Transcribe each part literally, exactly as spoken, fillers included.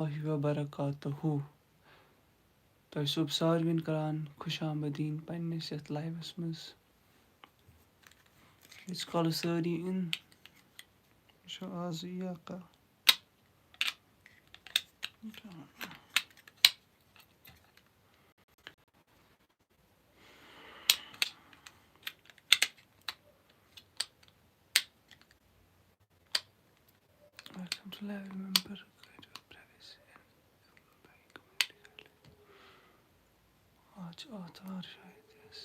وبرکاتہ۔ تۄہہِ چھُسو بہٕ ساروِین کران خوش آمدیٖن پننِس یتھ لایوس منٛز۔ ییٖتِس کالس سٲری یِن، یہِ چھُ آز یہِ اکھ۔ Welcome to live member. آز چھِ آتھوار شاید، yes۔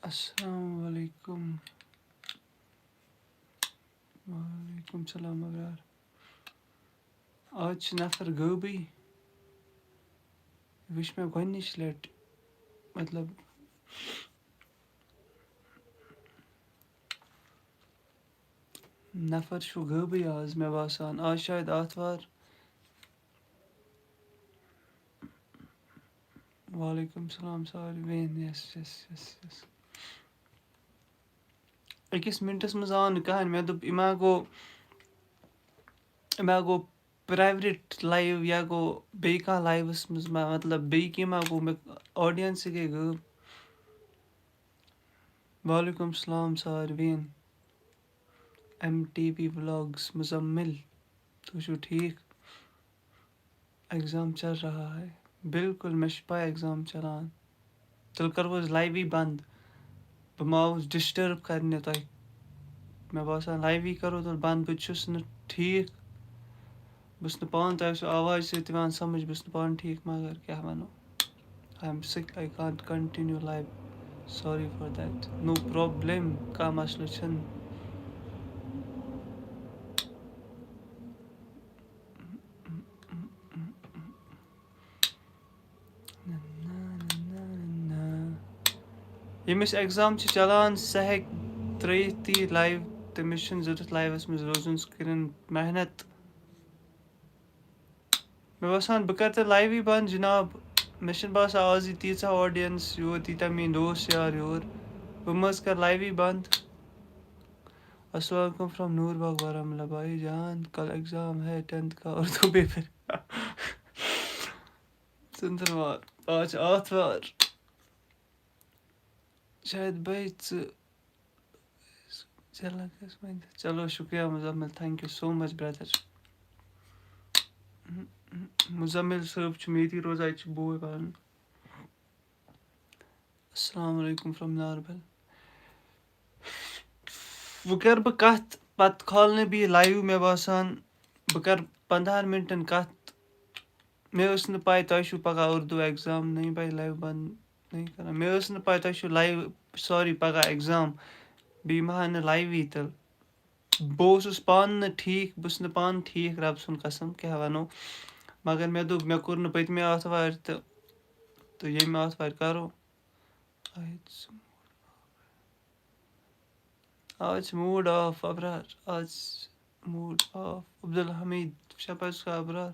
السلام علیکم۔ وعلیکم السلام ابرار۔ آز چھِ نفر غٲبٕے۔ یہِ وٕچھ مےٚ گۄڈٕنِچ لٹہِ، مطلب، نفر چھُ غٲبٕے آز، مےٚ باسان۔ آز شاید آتھوار۔ وعلیکم السلام ساروِین۔ Yes, yes, yes, yes۔ أکِس مِنٹَس منٛز آو نہٕ کٕہٕنۍ۔ مےٚ دوٚپ، یہِ ما گوٚو، یہِ ما گوٚو private live یا گوٚو بیٚیہِ کانٛہہ لایوَس منٛز ما، مطلب، بیٚیہِ کینٛہہ ما گوٚو، مےٚ audience گٔے غٲب۔ وعلیکم السلام ساروِین۔ M T V vlogs Muzammil, تُہۍ چھِو ٹھیٖک؟ ایگزام چل رہا ہے۔ بِلکُل، مےٚ چھِ پَے ایگزام چلان۔ تیٚلہِ کَرو أسۍ لایوٕے بنٛد۔ بہٕ ما آوُس ڈِسٹٲرٕب کَرنہِ تۄہہِ؟ مےٚ باسان، لایوٕے کَرو تیٚلہِ بنٛد۔ بہٕ چھُس نہٕ ٹھیٖک۔ بہٕ چھُس نہٕ پانہٕ تۄہہِ سُہ آوازِ سۭتۍ یِوان سَمٕجھ، بہٕ چھُس نہٕ پانہٕ ٹھیٖک، مگر کیٛاہ وَنو؟ I am sick, I can't continue live. Sorry for that. No problem. کانٛہہ مسلہٕ چھُنہٕ۔ ییٚمِس ایگزام چھِ چلان، سُہ ہیٚکہِ ترٛٲیِتھ تی لایِو۔ تٔمِس چھُنہٕ ضوٚرَتھ لایِوَس منٛز روزُن، سُہ کٔرِن محنت۔ مےٚ باسان، بہٕ کَرٕ تیٚلہِ لایِوٕے بنٛد، جِناب۔ مےٚ چھُنہٕ باسان، آز یی تیٖژاہ audience یور، تیٖتیٛاہ میٛٲنۍ دوس یار یور۔ بہٕ مہ حظ کَرٕ لایِوٕے بنٛد۔ السلام علیکم from نور باغ بارہمولہ۔ بھائی جان، کل ایگزام ہے ٹینتھ کا اردو پیپر۔ ژٔنٛدٕروار، آز چھِ آتھوار۔ شاید بھائی ژٕ، ژےٚ لگس وۄنۍ۔ چلو، شُکریہ Muzamil, thank you so much brother۔ Muzamil صٲب چھُ مےٚ ییٚتی روزان، ییٚتہِ چھُ بوے پَران۔ السلام علیکم from ناربل۔ وۄنۍ کَرٕ بہٕ کَتھ، پَتہٕ کھولہٕ نہٕ بہٕ یہِ لایِو، مےٚ باسان۔ بہٕ کَرٕ پنٛداہَن مِنٹَن کَتھ۔ مےٚ ٲس نہٕ پَے تۄہہِ چھُو پَگاہ اردو ایگزام، نہیں بھائی، لایِو بنٛد نہیں کران۔ مےٚ ٲس نہٕ پَے تۄہہِ چھُو لایِو، سوری، پَگاہ ایگزام۔ بیٚیہِ مہ ہا نہٕ لایِوٕے تیٚلہِ۔ بہٕ اوسُس پانہٕ نہٕ ٹھیٖک، بہٕ چھُس نہٕ پانہٕ ٹھیٖک، رَبہٕ سُنٛد قسم، کیٛاہ وَنو۔ مگر مےٚ دوٚپ، مےٚ کوٚر نہٕ پٔتمہِ آتھوارِ تہٕ، تہٕ ییٚمہِ آتھوارِ کَرو۔ آز چھُ موٗڈ آف، ابرار، آز چھُ موٗڈ آف۔ عبدالحمید، شپز کا ابرار۔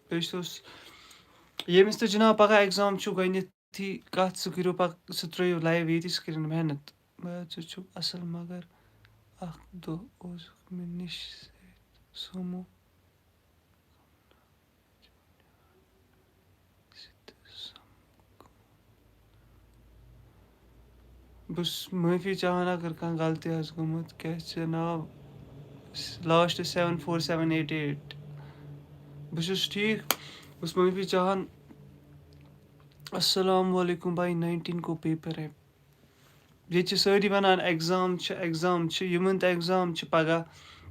بیٚیہِ چھُس ییٚمِس تہٕ جِناب پَگاہ ایگزام چھُ، گۄڈٕنٮ۪تھٕے کَتھ، سُہ کٔرِو پَک-، سُہ ترٛٲیِو لایِو ییٚتی، سُہ کٔرِن محنت۔ بہٕ حظ چھُس اَصٕل، مگر اَکھ دۄہ اوسُکھ مےٚ نِش سۭتۍ سومو۔ بہٕ چھُس معٲفی چاہان اگر کانٛہہ غلطی آسہِ گٔمٕژ۔ کیٛاہ چھِ ناو؟ Last seven four seven eight eight۔ بہٕ چھُس ٹھیٖک، بہٕ چھُس معٲفی چاہان۔ السلام علیکم بھائی، نائنٹین کو پیپر ہے۔ ییٚتہِ چھِ سٲری وَنان ایگزام چھِ، ایگزام چھِ، یِمَن تہِ ایگزام چھِ پَگاہ،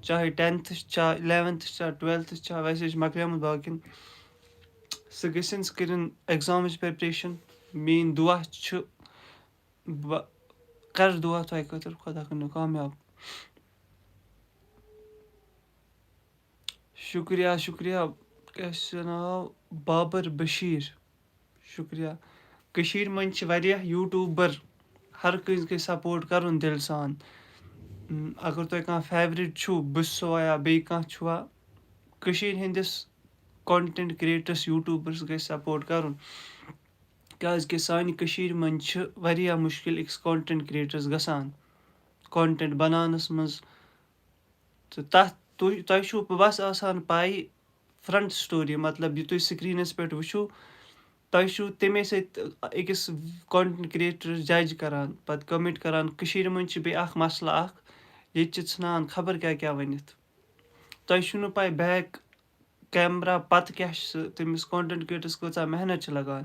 چاہے ٹینتھَس چھا، الیونتھَس چھا، ٹُویلتھَس چھا، ویسے چھِ مۄکلیمٕژ باقیَن۔ سُہ گٔژھِنۍ، سُہ کٔرِنۍ ایگزامٕچ پریپریشن۔ میٲنۍ دُعا چھُ، بہٕ کَرٕ دُعا تۄہہِ خٲطرٕ، خۄدا کٔرِنو کامیاب۔ شُکریہ، شُکریہ۔ کیٛاہ چھُ ناو؟ بابر بشیٖر۔ شُکریہ۔ کٔشیٖرِ منٛز چھِ واریاہ یوٗٹیوٗبر، ہر کٲنٛسہِ گژھِ سپورٹ کَرُن دِلہٕ سان۔ اگر تۄہہِ کانٛہہ فیورِٹ چھُو، بہٕ چھُسوا یا بیٚیہِ کانٛہہ چھُوا، کٔشیٖرِ ہٕنٛدِس content creators YouTubers گژھِ support کَرُن، کیٛازِکہِ سانہِ کٔشیٖرِ منٛز چھِ واریاہ مُشکِل أکِس content creators گژھان content بَناونَس منٛز۔ تہٕ تَتھ تُہۍ تۄہہِ چھُو بَس آسان پَے فرٛنٛٹ سٹوری، مطلب یہِ تُہۍ سِکریٖنَس پٮ۪ٹھ وٕچھِو، تۄہہِ چھُو تَمے سۭتۍ أکِس content creator judge کَران، پَتہٕ comment کَران۔ کٔشیٖرِ منٛز چھِ بیٚیہِ اَکھ مسلہٕ اَکھ، ییٚتہِ چھِ ژھٕنان خبر کیٛاہ کیٛاہ ؤنِتھ۔ تۄہہِ چھُو نہٕ پَے back camera پَتہٕ کیٛاہ چھِ سُہ تٔمِس content creatorس کۭژاہ محنت چھِ لَگان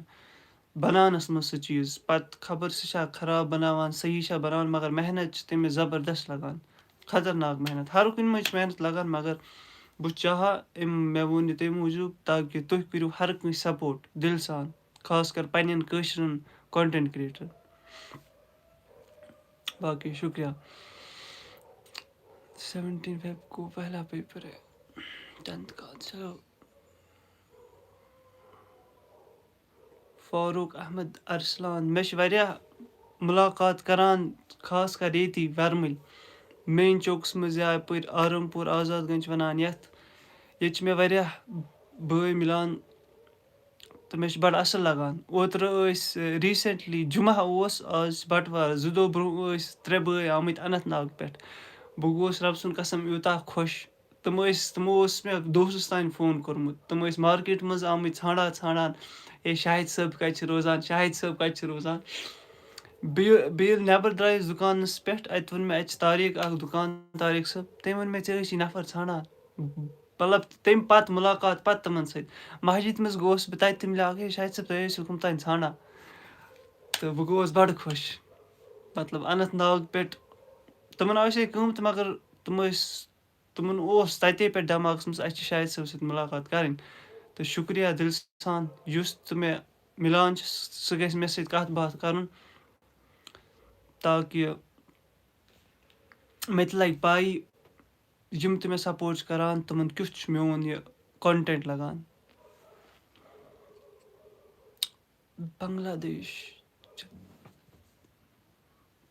بَناونَس منٛز سُہ چیٖز۔ پَتہٕ خبر سُہ چھا خراب بَناوان، صحیح چھا بَناوان، مگر محنت چھِ تٔمِس زبردست لَگان، خطرناک محنت۔ ہر کُنہِ منٛز چھِ محنت لَگان، مگر بہٕ چھُس چاہان أمۍ، مےٚ ووٚن یہِ تَمہِ موٗجوٗب تاکہِ تُہۍ کٔرِو ہر کٲنٛسہِ support دِلہٕ سان، خاص کر پنٛنٮ۪ن کٲشرٮ۪ن content creatorن۔ باقٕے شُکریہ۔ Seventeen Feb کو پہلا paper ہے، tenth کا۔ چلو۔ فاروق احمد ارسلان، مےٚ چھِ واریاہ مُلاقات کَران، خاص کر ییٚتی وَرمٕلۍ، مین چوکَس منٛز یا یَپٲرۍ آرام پوٗر، آزاد گنج وَنان یَتھ۔ ییٚتہِ چھِ مےٚ واریاہ بٲے مِلان تہٕ مےٚ چھِ بَڑٕ اَصٕل لَگان۔ اوترٕ ٲسۍ، recently جُمعہ اوس، آز چھِ بَٹوار، زٕ دۄہ برٛونٛہہ ٲسۍ ترٛےٚ بٲے آمٕتۍ اننت ناگ پٮ۪ٹھ۔ بہٕ گوس رۄبہٕ سُنٛد قسم یوٗتاہ خۄش۔ تِم ٲسۍ، تِمو اوس مےٚ دوستَس تام فون کوٚرمُت۔ تِم ٲسۍ مارکیٹ منٛز آمٕتۍ ژھانٛڈان ژھانٛڈان، "اے، شاہد صٲب کَتہِ چھِ روزان؟ شاہد صٲب کَتہِ چھِ روزان؟" بیٚیہِ، بیٚیہِ ییٚلہِ نٮ۪بَر درٛایَس دُکانَس پٮ۪ٹھ، اَتہِ ووٚن مےٚ، "اَتہِ چھِ طاریق اَکھ دُکان، طاریق صٲب۔" تٔمۍ ووٚن مےٚ، "ژےٚ ٲسی نفر ژھانٛڈان؟" مطلب، تَمہِ پَتہٕ مُلاقات پَتہٕ تِمَن سۭتۍ۔ مسجد منٛز گوس بہٕ تَتہِ، تِم لیاکھ، "ہے، شاہد صٲب، تۄہہِ ٲسِو کٕم تام ژھانٛڈان؟" تہٕ بہٕ گوس بَڑٕ خۄش۔ مطلب، اننت ناگ پٮ۪ٹھ تِمَن آسہِ ہے کٲم تہٕ مگر تِم ٲسۍ، تِمَن اوس تَتے پٮ۪ٹھ دٮ۪ماغَس منٛز، "اَسہِ چھِ شاہد صٲب سۭتۍ مُلاقات کَرٕنۍ۔" تہٕ شُکریہ دِلہٕ سان، یُس تہٕ مےٚ مِلان چھُ، سُہ گژھِ مےٚ سۭتۍ کَتھ باتھ کَرُن، تاکہِ مےٚ تہِ لَگہِ پَے، یِم تہِ مےٚ support چھِ کَران، تِمَن کیُتھ چھُ میون یہِ content لَگان۔ بنگلہ دیش۔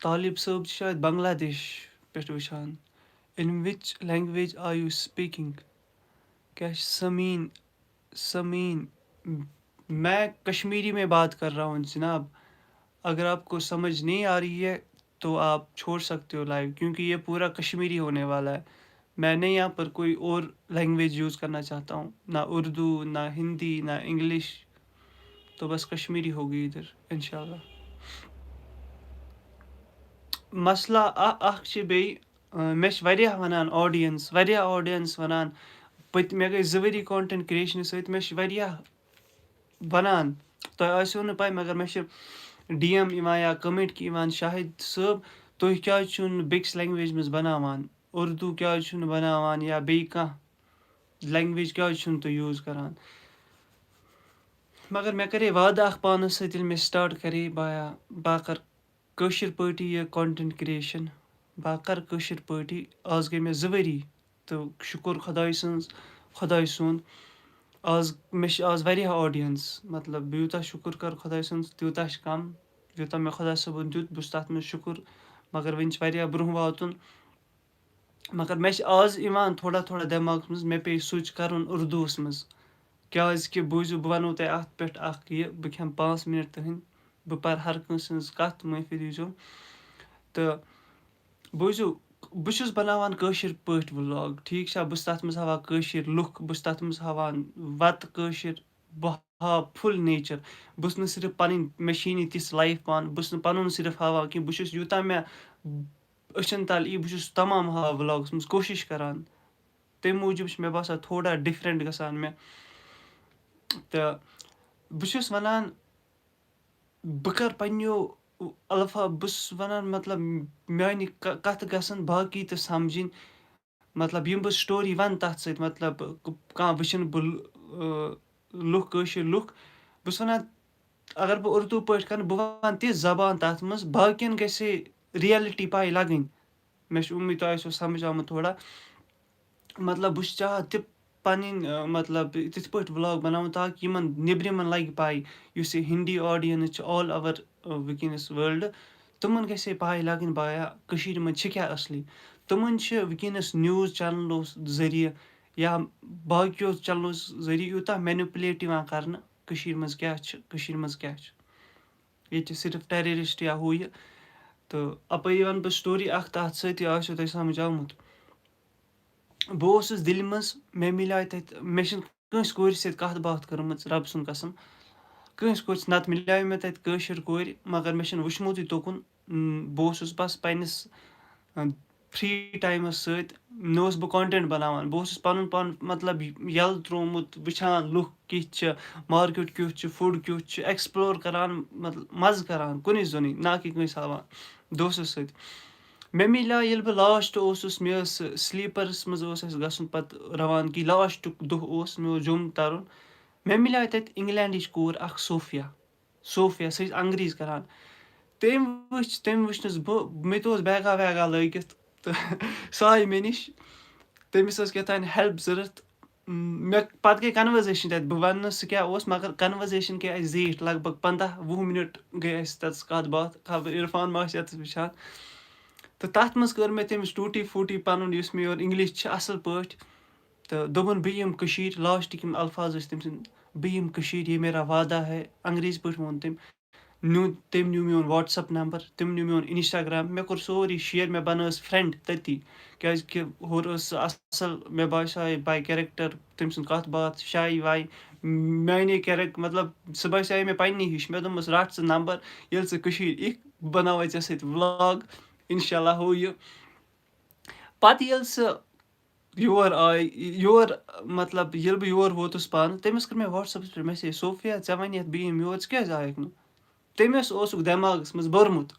طالب صٲب چھِ شاید بنگلہ دیش پٮ۪ٹھ وٕچھان۔ In which language are you speaking؟ کیٛاہ چھِ سمیٖن؟ سمیٖن، میں کشمیری میں بات کر رہا ہوں جناب، اگر آپ کو سمجھ نہیں آ رہی ہے تو آپ چھوڑ سکتے ہو لائیو، کیونکہ یہ پورا کشمیری ہونے والا ہے۔ میں نہیں یہاں پر کوئی اور لینگویج یوز کرنا چاہتا ہوں، نہ اردو، نہ ہندی، نہ انگلش، تو بس کشمیری ہوگی ادھر انشاءاللہ۔ مسئلہ اَ-، اَکھ چھِ بیٚیہِ، اَ، مےٚ چھِ واریاہ وَنان audience، واریاہ audience وَنان، پٔتۍ، مےٚ گٔے زٕ ؤری content creation سۭتۍ، مےٚ چھِ واریاہ وَنان، تۄہہِ آسیو نہٕ پَے، مگر مےٚ چھِ D M یِوان یا comment کہِ یِوان، "شاہد صٲب، تُہۍ کیٛازِ چھِو نہٕ بیٚکِس لینگویج منٛز بَناوان؟ اردو کیٛازِ چھِو نہٕ بَناوان یا بیٚیہِ کانٛہہ لینگویج کیٛازِ چھِو نہٕ تُہۍ یوٗز کَران؟" مگر مےٚ کَرے وعدٕ اَکھ پانَس سۭتۍ، ییٚلہِ مےٚ start کَرے، بایا، بہٕ کَرٕ کٲشِر پٲٹھی یہِ content creation، بہٕ کَرٕ کٲشِر پٲٹھی۔ آز گٔے مےٚ زٕ ؤری تہٕ شُکُر خۄداے سٕنٛز، خۄداے سُنٛد۔ آز، مےٚ چھِ آز واریاہ audience، مطلب، بہٕ یوٗتاہ شُکُر کَرٕ خۄداے سٕنٛز، تیوٗتاہ چھِ کَم۔ یوٗتاہ مےٚ خۄداے صٲبُن دیُت، بہٕ چھُس تَتھ منٛز شُکُر، مگر وٕنہِ چھِ واریاہ برٛونٛہہ واتُن۔ مگر مےٚ چھِ آز یِوان تھوڑا تھوڑا دٮ۪ماغَس منٛز، مےٚ پیٚیہِ switch کَرُن اردوٗوَس منٛز۔ کیٛازِکہِ بوٗزِو، بہٕ وَنو تۄہہِ اَتھ پٮ۪ٹھ اَکھ یہِ، بہٕ کھٮ۪مہٕ پانٛژھ مِنَٹ تُہٕنٛدۍ، بہٕ پَرٕ ہر کٲنٛسہِ ہٕنٛز کَتھ، معٲفی دیٖزیو۔ تہٕ بوٗزِو، بہٕ چھُس بَناوان کٲشِر پٲٹھۍ vlog، ٹھیٖک چھا؟ بہٕ چھُس تَتھ منٛز ہاوان کٲشِر لُکھ، بہٕ چھُس تَتھ منٛز ہاوان وَتہٕ کٲشِر، بہٕ ہاو full nature۔ بہٕ چھُس نہٕ صرف پَنٕنۍ، مےٚ چھِی نہٕ تِژھ life پانہٕ، بہٕ چھُس نہٕ پَنُن صرف ہاوان کینٛہہ، بہٕ چھُس یوٗتاہ مےٚ أچھَن تَل یی، بہٕ چھُس تَمام ہاوان vlogَس منٛز، کوٗشِش کَران۔ تَمہِ موٗجوٗب چھِ مےٚ باسان تھوڑا different گژھان مےٚ۔ تہٕ بہٕ چھُس وَنان، بہٕ کَرٕ پنٛنیو الفا-، بہٕ چھُس وَنان، مطلب، میٛانہِ ک-، کَتھٕ گژھن باقٕے تہِ سَمجھِنۍ۔ مطلب، یِم بہٕ story وَنہٕ تَتھ سۭتۍ، مطلب، ک-، کانٛہہ وٕچھِنہٕ بہٕ لُ-، آ، لُکھ، کٲشِر لُکھ۔ بہٕ چھُس وَنان، اگر بہٕ اُردو پٲٹھۍ کَرٕ، بہٕ وَنہٕ تِژھ زبان تَتھ منٛز، باقیَن گژھِ reality پَے لَگٕنۍ۔ مےٚ چھِ اُمید تۄہہِ آسیو سَمٕجھ آمُت تھوڑا۔ مطلب، بہٕ چھُس چاہان تہِ پَنٕنۍ، آ، مطلب، تِتھ پٲٹھۍ vlog بَناوُن تاکہِ یِمَن نیٚبرِمٮ۪ن لَگہِ پَے، یُس یہِ ہِندی audience چھِ all over، آ، وٕنکیٚنَس world، تِمَن گژھِ ہے پَے لَگٕنۍ، بایا، کٔشیٖرِ منٛز چھِ کیٛاہ اَصلی۔ تِمَن چھِ وٕنکیٚنَس news channelو ذٔریعہٕ یا باقیو چینلو ذٔریعہٕ یوٗتاہ مینیپولیٹ یِوان کرنہٕ، کٔشیٖرِ منٛز کیٛاہ چھِ، کٔشیٖرِ منٛز کیٛاہ چھِ۔ ییٚتہِ چھِ صرف ٹیررسٹ یا ہُہ یہِ۔ تہٕ اَپٲری وَنہٕ بہٕ سٹوری اَکھ تَتھ سۭتۍ، یہِ آسیو تۄہہِ سَمٕجھ آمُت۔ بہٕ اوسُس دِلہِ منٛز، مےٚ مِلیو تَتہِ، مےٚ چھِنہٕ کٲنٛسہِ کورِ سۭتۍ کَتھ باتھ کٔرمٕژ، رَبہٕ سُنٛد قسم۔ کٲنٛسہِ کورِ سۭتۍ، نَتہٕ مِلیو مےٚ تَتہِ کٲشِر کورِ، مگر مےٚ چھِنہٕ وٕچھمُتٕے توکُن۔ م، بہٕ اوسُس بَس پنٛنِس، م، فری ٹایمَس سۭتۍ، نہ اوسُس بہٕ کانٹینٹ بَناوان، بہٕ اوسُس پَنُن پان، مطلب، یَلہٕ ترٛوومُت، وٕچھان لُکھ کِتھ چھِ، مارکیٹ کیُتھ چھُ، فُڈ کیُتھ چھُ، ایکسپلور کَران، مطلب، مَزٕ کَران کُنُے زوٚنٕے، نہ کہِ کٲنٛسہِ ہاوان، دوستَو سۭتۍ۔ مےٚ مِلیو، ییٚلہِ بہٕ لاسٹ اوسُس، مےٚ ٲس سلیٖپرَس منٛز اوس اَسہِ گژھُن پَتہٕ روانگی، لاسٹُک دۄہ اوس، مےٚ اوس جوٚم تَرُن۔ مےٚ مِلیو تَتہِ انگلینڈٕچ کوٗر اَکھ، صوفیا۔ صوفیا، سۄ ٲس انگریٖزۍ کَران۔ تٔمۍ وٕچھ، تٔمۍ وٕچھنَس بہٕ، مےٚ تہِ اوس بیگا ویگا لٲگِتھ، تہٕ سۄ آیہِ مےٚ نِش۔ تٔمِس ٲس کیٛاہ تام ہیلپ ضوٚرَتھ۔ م، مےٚ پَتہٕ گٔے کنورزیشن تَتہِ، بہٕ وَنہٕ نہٕ سُہ کیٛاہ اوس، مگر کنورزیشن گٔے اَسہِ زیٖٹھ، لگ بگ پنٛداہ وُہ مِنٹ گٔے اَسہِ تَتَس کَتھ باتھ، خبر عرفان ما آسہِ یَتَس وٕچھان۔ تہٕ تَتھ منٛز کٔر مےٚ تٔمِس ٹوٗٹی فوٗٹی پَنُن، یُس مےٚ یورٕ انگلش چھِ اَصٕل پٲٹھۍ، تہٕ دوٚپُن، "بہٕ یِمہٕ کٔشیٖرِ۔" لاسٹٕکۍ یِم الفاظ ٲسۍ تٔمۍ سٕنٛدۍ، "بہٕ یِمہٕ کٔشیٖرِ، یہ میرا وعدہ ہے"، انگریٖزۍ پٲٹھۍ ووٚن تٔمۍ۔ نیوٗ، تٔمۍ نیوٗ میون WhatsApp نمبر، تٔمۍ نیوٗ میون Instagram، مےٚ کوٚر سورُے شِیَر، مےٚ بنٲوٕس فرٛٮ۪نٛڈ تٔتی، کیٛازِکہِ ہورٕ ٲس سۄ اَصٕل، مےٚ باسیٛاے باے کیریکٹر تٔمۍ سُنٛد کَتھ باتھ، شاے واے، میٛانے کیریک-، مطلب، سُہ باسیٛاے مےٚ پنٛنی ہِش۔ مےٚ دوٚپمَس، "رَٹ ژٕ نمبر، ییٚلہِ ژٕ کٔشیٖرِ یِکھ، بہٕ بناوَے ژےٚ سۭتۍ vlog، اِنشاء اللہ ہُہ یہِ۔" پَتہٕ ییٚلہِ سُہ یور آے، یور، مطلب، ییٚلہِ بہٕ یور ووتُس پانہٕ، تٔمِس کٔر مےٚ WhatsApp-س پٮ۪ٹھ message، "صوفیا، ژےٚ وَنہِ یَتھ بہٕ یِمہٕ یور، ژٕ کیٛازِ آیَکھ نہٕ؟" تٔمِس اوسُکھ دٮ۪ماغَس منٛز بوٚرمُت،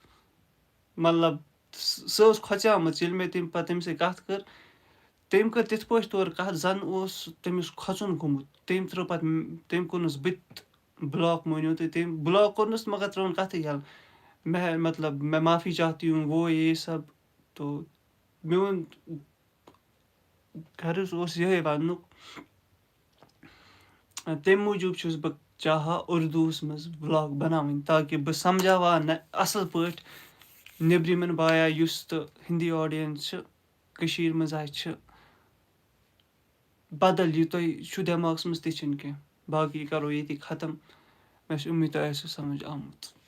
مطلب، س-، سۄ ٲس کھۄژیمٕژ۔ ییٚلہِ مےٚ تٔمۍ پَتہٕ تٔمِس سۭتۍ کَتھ کٔر، تٔمۍ کٔر تِتھ پٲٹھۍ تورٕ کَتھ، زَن اوس تٔمِس کھۄژُن گوٚمُت۔ تٔمۍ ترٛٲو پَتہٕ م-، تٔمۍ کوٚرنَس بہٕ تہِ بلاک، مٲنِو تُہۍ، تٔمۍ بلاک کوٚرنَس، مگر ترٛٲوٕن کَتھٕے یَلہٕ۔ مےٚ، مطلب، میں معافی چاہتی ہوں، وہ یہ سب۔ تو میون غرض اوس یِہوٚے وَننُک، تَمہِ موٗجوٗب چھُس بہٕ چاہان اُردوٗوَس منٛز vlog بَناوٕنۍ، تاکہِ بہٕ سَمجھاوہا نہ اَصٕل پٲٹھۍ نیٚبرِمٮ۪ن بایا یُس تہٕ ہِندی audience چھِ کٔشیٖرِ منٛز آسہِ، چھِ بدل یہِ تۄہہِ چھُ دٮ۪ماغَس منٛز، تہِ چھِنہٕ کینٛہہ۔ باقٕے یہِ کَرو ییٚتی ختم۔ مےٚ چھِ اُمید تۄہہِ آسِوٕ سَمٕجھ آمُت۔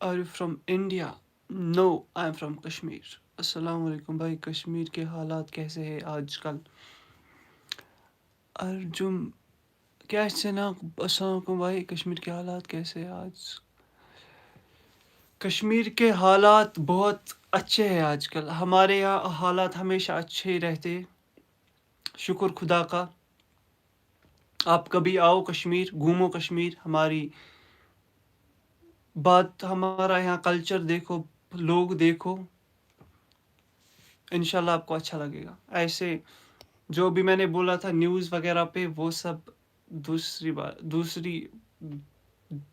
Are you from India? No, I am from Kashmir. السلام علیکم بھائی، کشمیر کے حالات کیسے ہیں آج کل؟ ارجم، کیا ہے نا؟ السلام علیکم بھائی، کشمیر کے حالات کیسے ہیں آج؟ کشمیر کے حالات بہت اچھے ہیں آج کل، ہمارے یہاں حالات ہمیشہ اچھے ہی رہتے ہیں، شکر خدا کا۔ آپ کبھی آؤ کشمیر، گھومو کشمیر، ہماری بات، ہمارا یہاں کلچر دیکھو، لوگ دیکھو، انشاءاللہ آپ کو اچھا لگے گا۔ ایسے جو بھی میں نے بولا تھا نیوز وغیرہ پہ، وہ سب دوسری بات، دوسری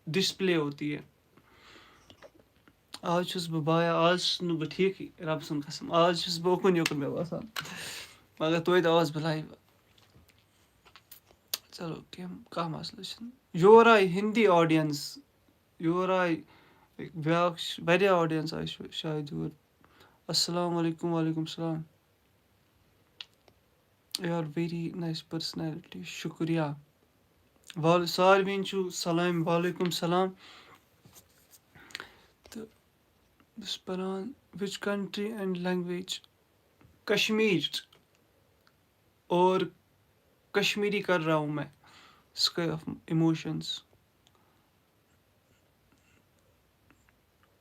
ڈسپلے ہوتی ہے۔ آز چھُس بہٕ بایا، آز چھُس نہٕ بہٕ ٹھیٖکٕے، رۄبہٕ سُنٛد قسم، آز چھُس بہٕ اُکُن یُکُن مےٚ باسان، مگر توتہِ آس بہٕ لایِو۔ چلو، کینٛہہ، کانٛہہ مسلہٕ چھُنہٕ۔ یور آیہِ ہِندی audience، یور آیہِ بیٛاکھ چھِ، واریاہ audience آیہِ شا-، شاید یور۔ السلام علیکم، وعلیکم السلام۔ You are very nice personality، شُکریہ۔ وال-، ساروِیَن چھُ سلام، وعلیکم سلام۔ تہٕ بہٕ چھُس پَران، which country and language؟ Kashmir. اور کشمیری کر رہا ہوں میں۔ Sky of emotions۔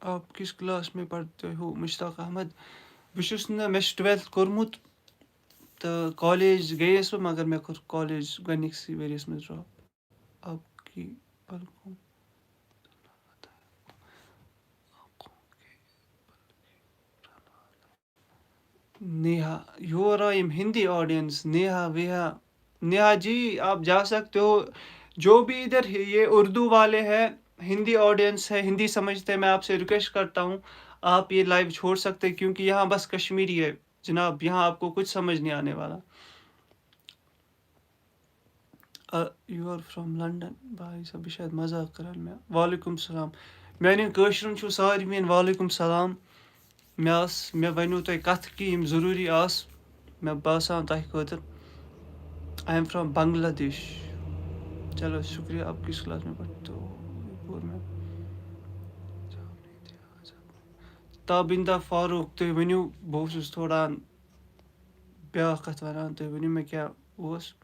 آپ کس کلاس میں پڑھتے ہو؟ مشتاق احمد۔ بہٕ چھُس نہٕ، مےٚ چھُ twelfth کوٚرمُت تہٕ کالیج گٔیَس بہٕ، مگر مےٚ کوٚر کالیج گۄڈٕنِکسٕے ؤریَس منٛز drop۔ آپ کی پلکوں۔ نیہا، یور آ یِم ہِندی audience، نیہا ویہا۔ نیہا جی، آپ جا سکتے ہو، جو بھی ادھر ہے، یہ اردو والے ہیں، ہندی audience ہے، ہندی سمجھتے ہیں، میں آپ سے ریکویسٹ کرتا ہوں، آپ یہ لائیو چھوڑ سکتے ہیں، کیونکہ یہاں بس کشمیری ہے جناب، یہاں آپ کو کچھ سمجھ نہیں آنے والا۔ You are from London، بھائی صاحب، یہِ چھِ اَتہِ مذاق کران مےٚ۔ وعلیکم السلام۔ میٛانٮ۪ن کٲشرٮ۪ن چھُو ساروِیَن وعلیکم السلام۔ مےٚ ٲس، مےٚ ؤنِو تُہۍ کَتھ کہِ یِم ضروٗری آسہٕ۔ مےٚ باسان تۄہہِ خٲطرٕ، I am from Bangladesh. چلو شُکریہ، آپ کس کلاس میں پڑھتے ہو؟ پوٗر میں۔ تابندہ فاروق، تُہۍ ؤنِو، بہٕ اوسُس تھوڑا بیٛاکھ کَتھ وَنان، تُہۍ ؤنِو مےٚ کیٛاہ اوس؟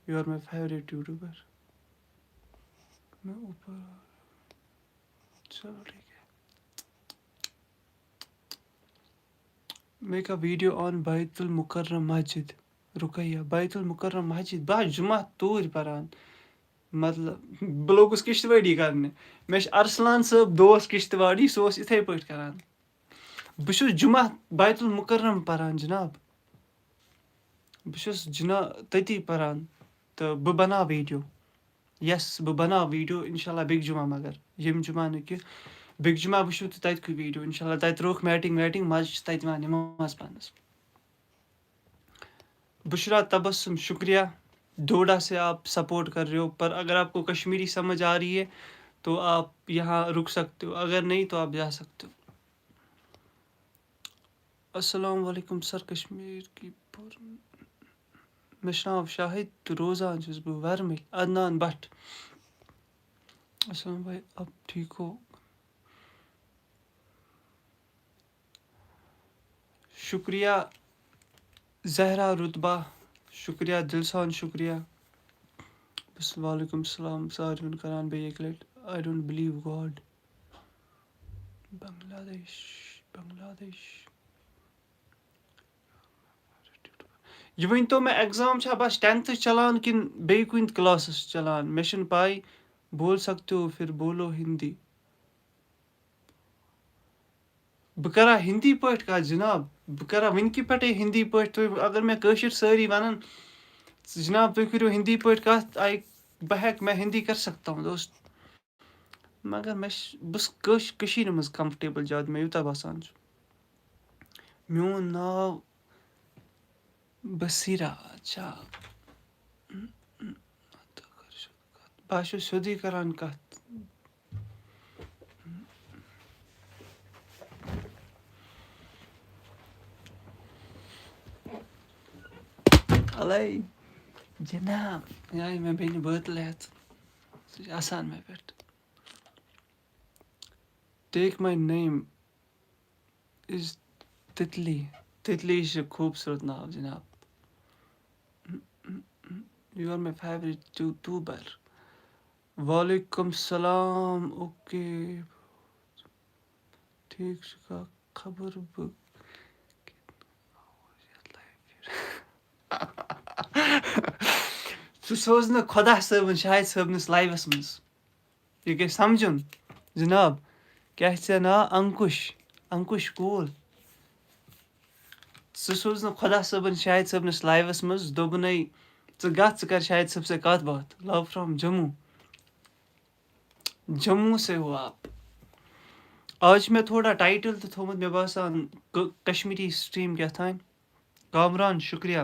You are my favorite YouTuber. میں اوپر، چلو ٹھیک ہے۔ Make a video on بیت المکرم مسجد۔ رُقیہ، بیت المکرم مسجد، بہٕ ہا جمعہ توٗرۍ پَران۔ مطلب، بہٕ لوٚگُس کِشتواڑی کَرنہِ۔ مےٚ چھُ ارسلان صٲب دوس کِشتواڑی، سُہ اوس یِتھَے پٲٹھۍ کَران۔ بہٕ چھُس جمعہ بیت المکرم پَران، جناب۔ بہٕ چھُس جنا-، تٔتی پَران تہٕ بہٕ بَناو ویٖڈیو۔ یَس، بہٕ بَناو ویٖڈیو اِنشاء اللہ بیٚکہِ جمعہ، مگر ییٚمہِ جمعہ نہٕ کینٛہہ۔ بیٚکہِ جمعہ وٕچھِو تُہۍ تَتہِ کُے ویٖڈیو۔ اِنشاء اللہ تَتہِ روٚخ میٹِنٛگ ویٹِنٛگ، مَزٕ چھُ تَتہِ یِوان نٮ۪ماز پَرنَس۔ بشریٰ تبسم، شکریہ۔ ڈوڈا سے آپ سپورٹ کر رہے ہو، پر اگر آپ کو کشمیری سمجھ آ رہی ہے تو آپ یہاں رک سکتے ہو، اگر نہیں تو آپ جا سکتے ہو۔ السلام علیکم سر، کشمیر کی پر-، مےٚ چھُ ناو شاہد تہٕ روزان چھُس بہٕ ورمٕلۍ۔ عدنان بٹ۔ السلام بھائی، آپ ٹھیک ہو؟ شکریہ زہرا رتبہ، شکریہ دِل سان شکریہ۔ بس، وعلیکم السلام، ساروِین کران بیٚیہِ اَکہِ لٹہِ، I don't believe God۔ بنگلہ دیش، بنگلہ دیش۔ یہِ ؤنۍ تو مےٚ، ایگزام چھا بس ٹینتھس چلان کِنہٕ بیٚیہِ کُنہِ کلاسس چلان؟ مےٚ چھُنہٕ پاے۔ بول سکتے ہو پھر بولو ہندی۔ بہٕ کرا ہندی پٲٹھۍ کتھ جناب، بہٕ کرا وٕنکہِ پٮ۪ٹھے ہندی پٲٹھۍ۔ تُہۍ اگر مےٚ کٲشِر سٲری ونن، "جناب، تُہۍ کٔرِو ہندی پٲٹھۍ کتھ"، آے بہٕ ہٮ۪کہٕ، میں ہندی کر سکتا ہوں دوست، مگر مےٚ چھِ، بہٕ چھُس کٲش-، کٔشیٖرِ منٛز کمفٲٹیبل زیادٕ، مےٚ یوٗتاہ باسان چھُ۔ میون ناو بصیرہ، اچھا۔ بہٕ ہا چھُس سیوٚدُے کران کتھ۔ الے جناب، یہِ آیہِ مےٚ بیٚنہِ بٲتلہِ ہٮ۪تھ۔ سُہ چھُ آسان مےٚ پٮ۪ٹھ۔ Take my name is تِتلی۔ تِتلی چھِ خوٗبصوٗرت ناو جناب۔ You are my favorite YouTuber۔ وعلیکم السلام، اوکے۔ ٹھیک چھُکھا؟ خبر بہٕ۔ ژٕ سوز نہٕ خۄدا صٲبُن شاہد صٲبنِس لایوَس منٛز۔ یہِ گژھِ سمجھُن، جناب، کیٛاہ چھِ ژےٚ ناو؟ انکُش، انکُش کوٗل۔ ژٕ سوز نہٕ خۄدا صٲبُن شاہد صٲبنِس لایوَس منٛز، دوٚپُنے، "ژٕ گژھ، ژٕ کر شاہد صٲب سۭتۍ کتھ باتھ۔" Love from Jammu. جموں سے ہو آپ۔ آز چھُ مےٚ تھوڑا ٹائٹل تہِ تھوٚومُت، مےٚ باسان، ک-، کشمیٖری سٹریٖم کیٛاہ تام۔ کامران، شُکریہ۔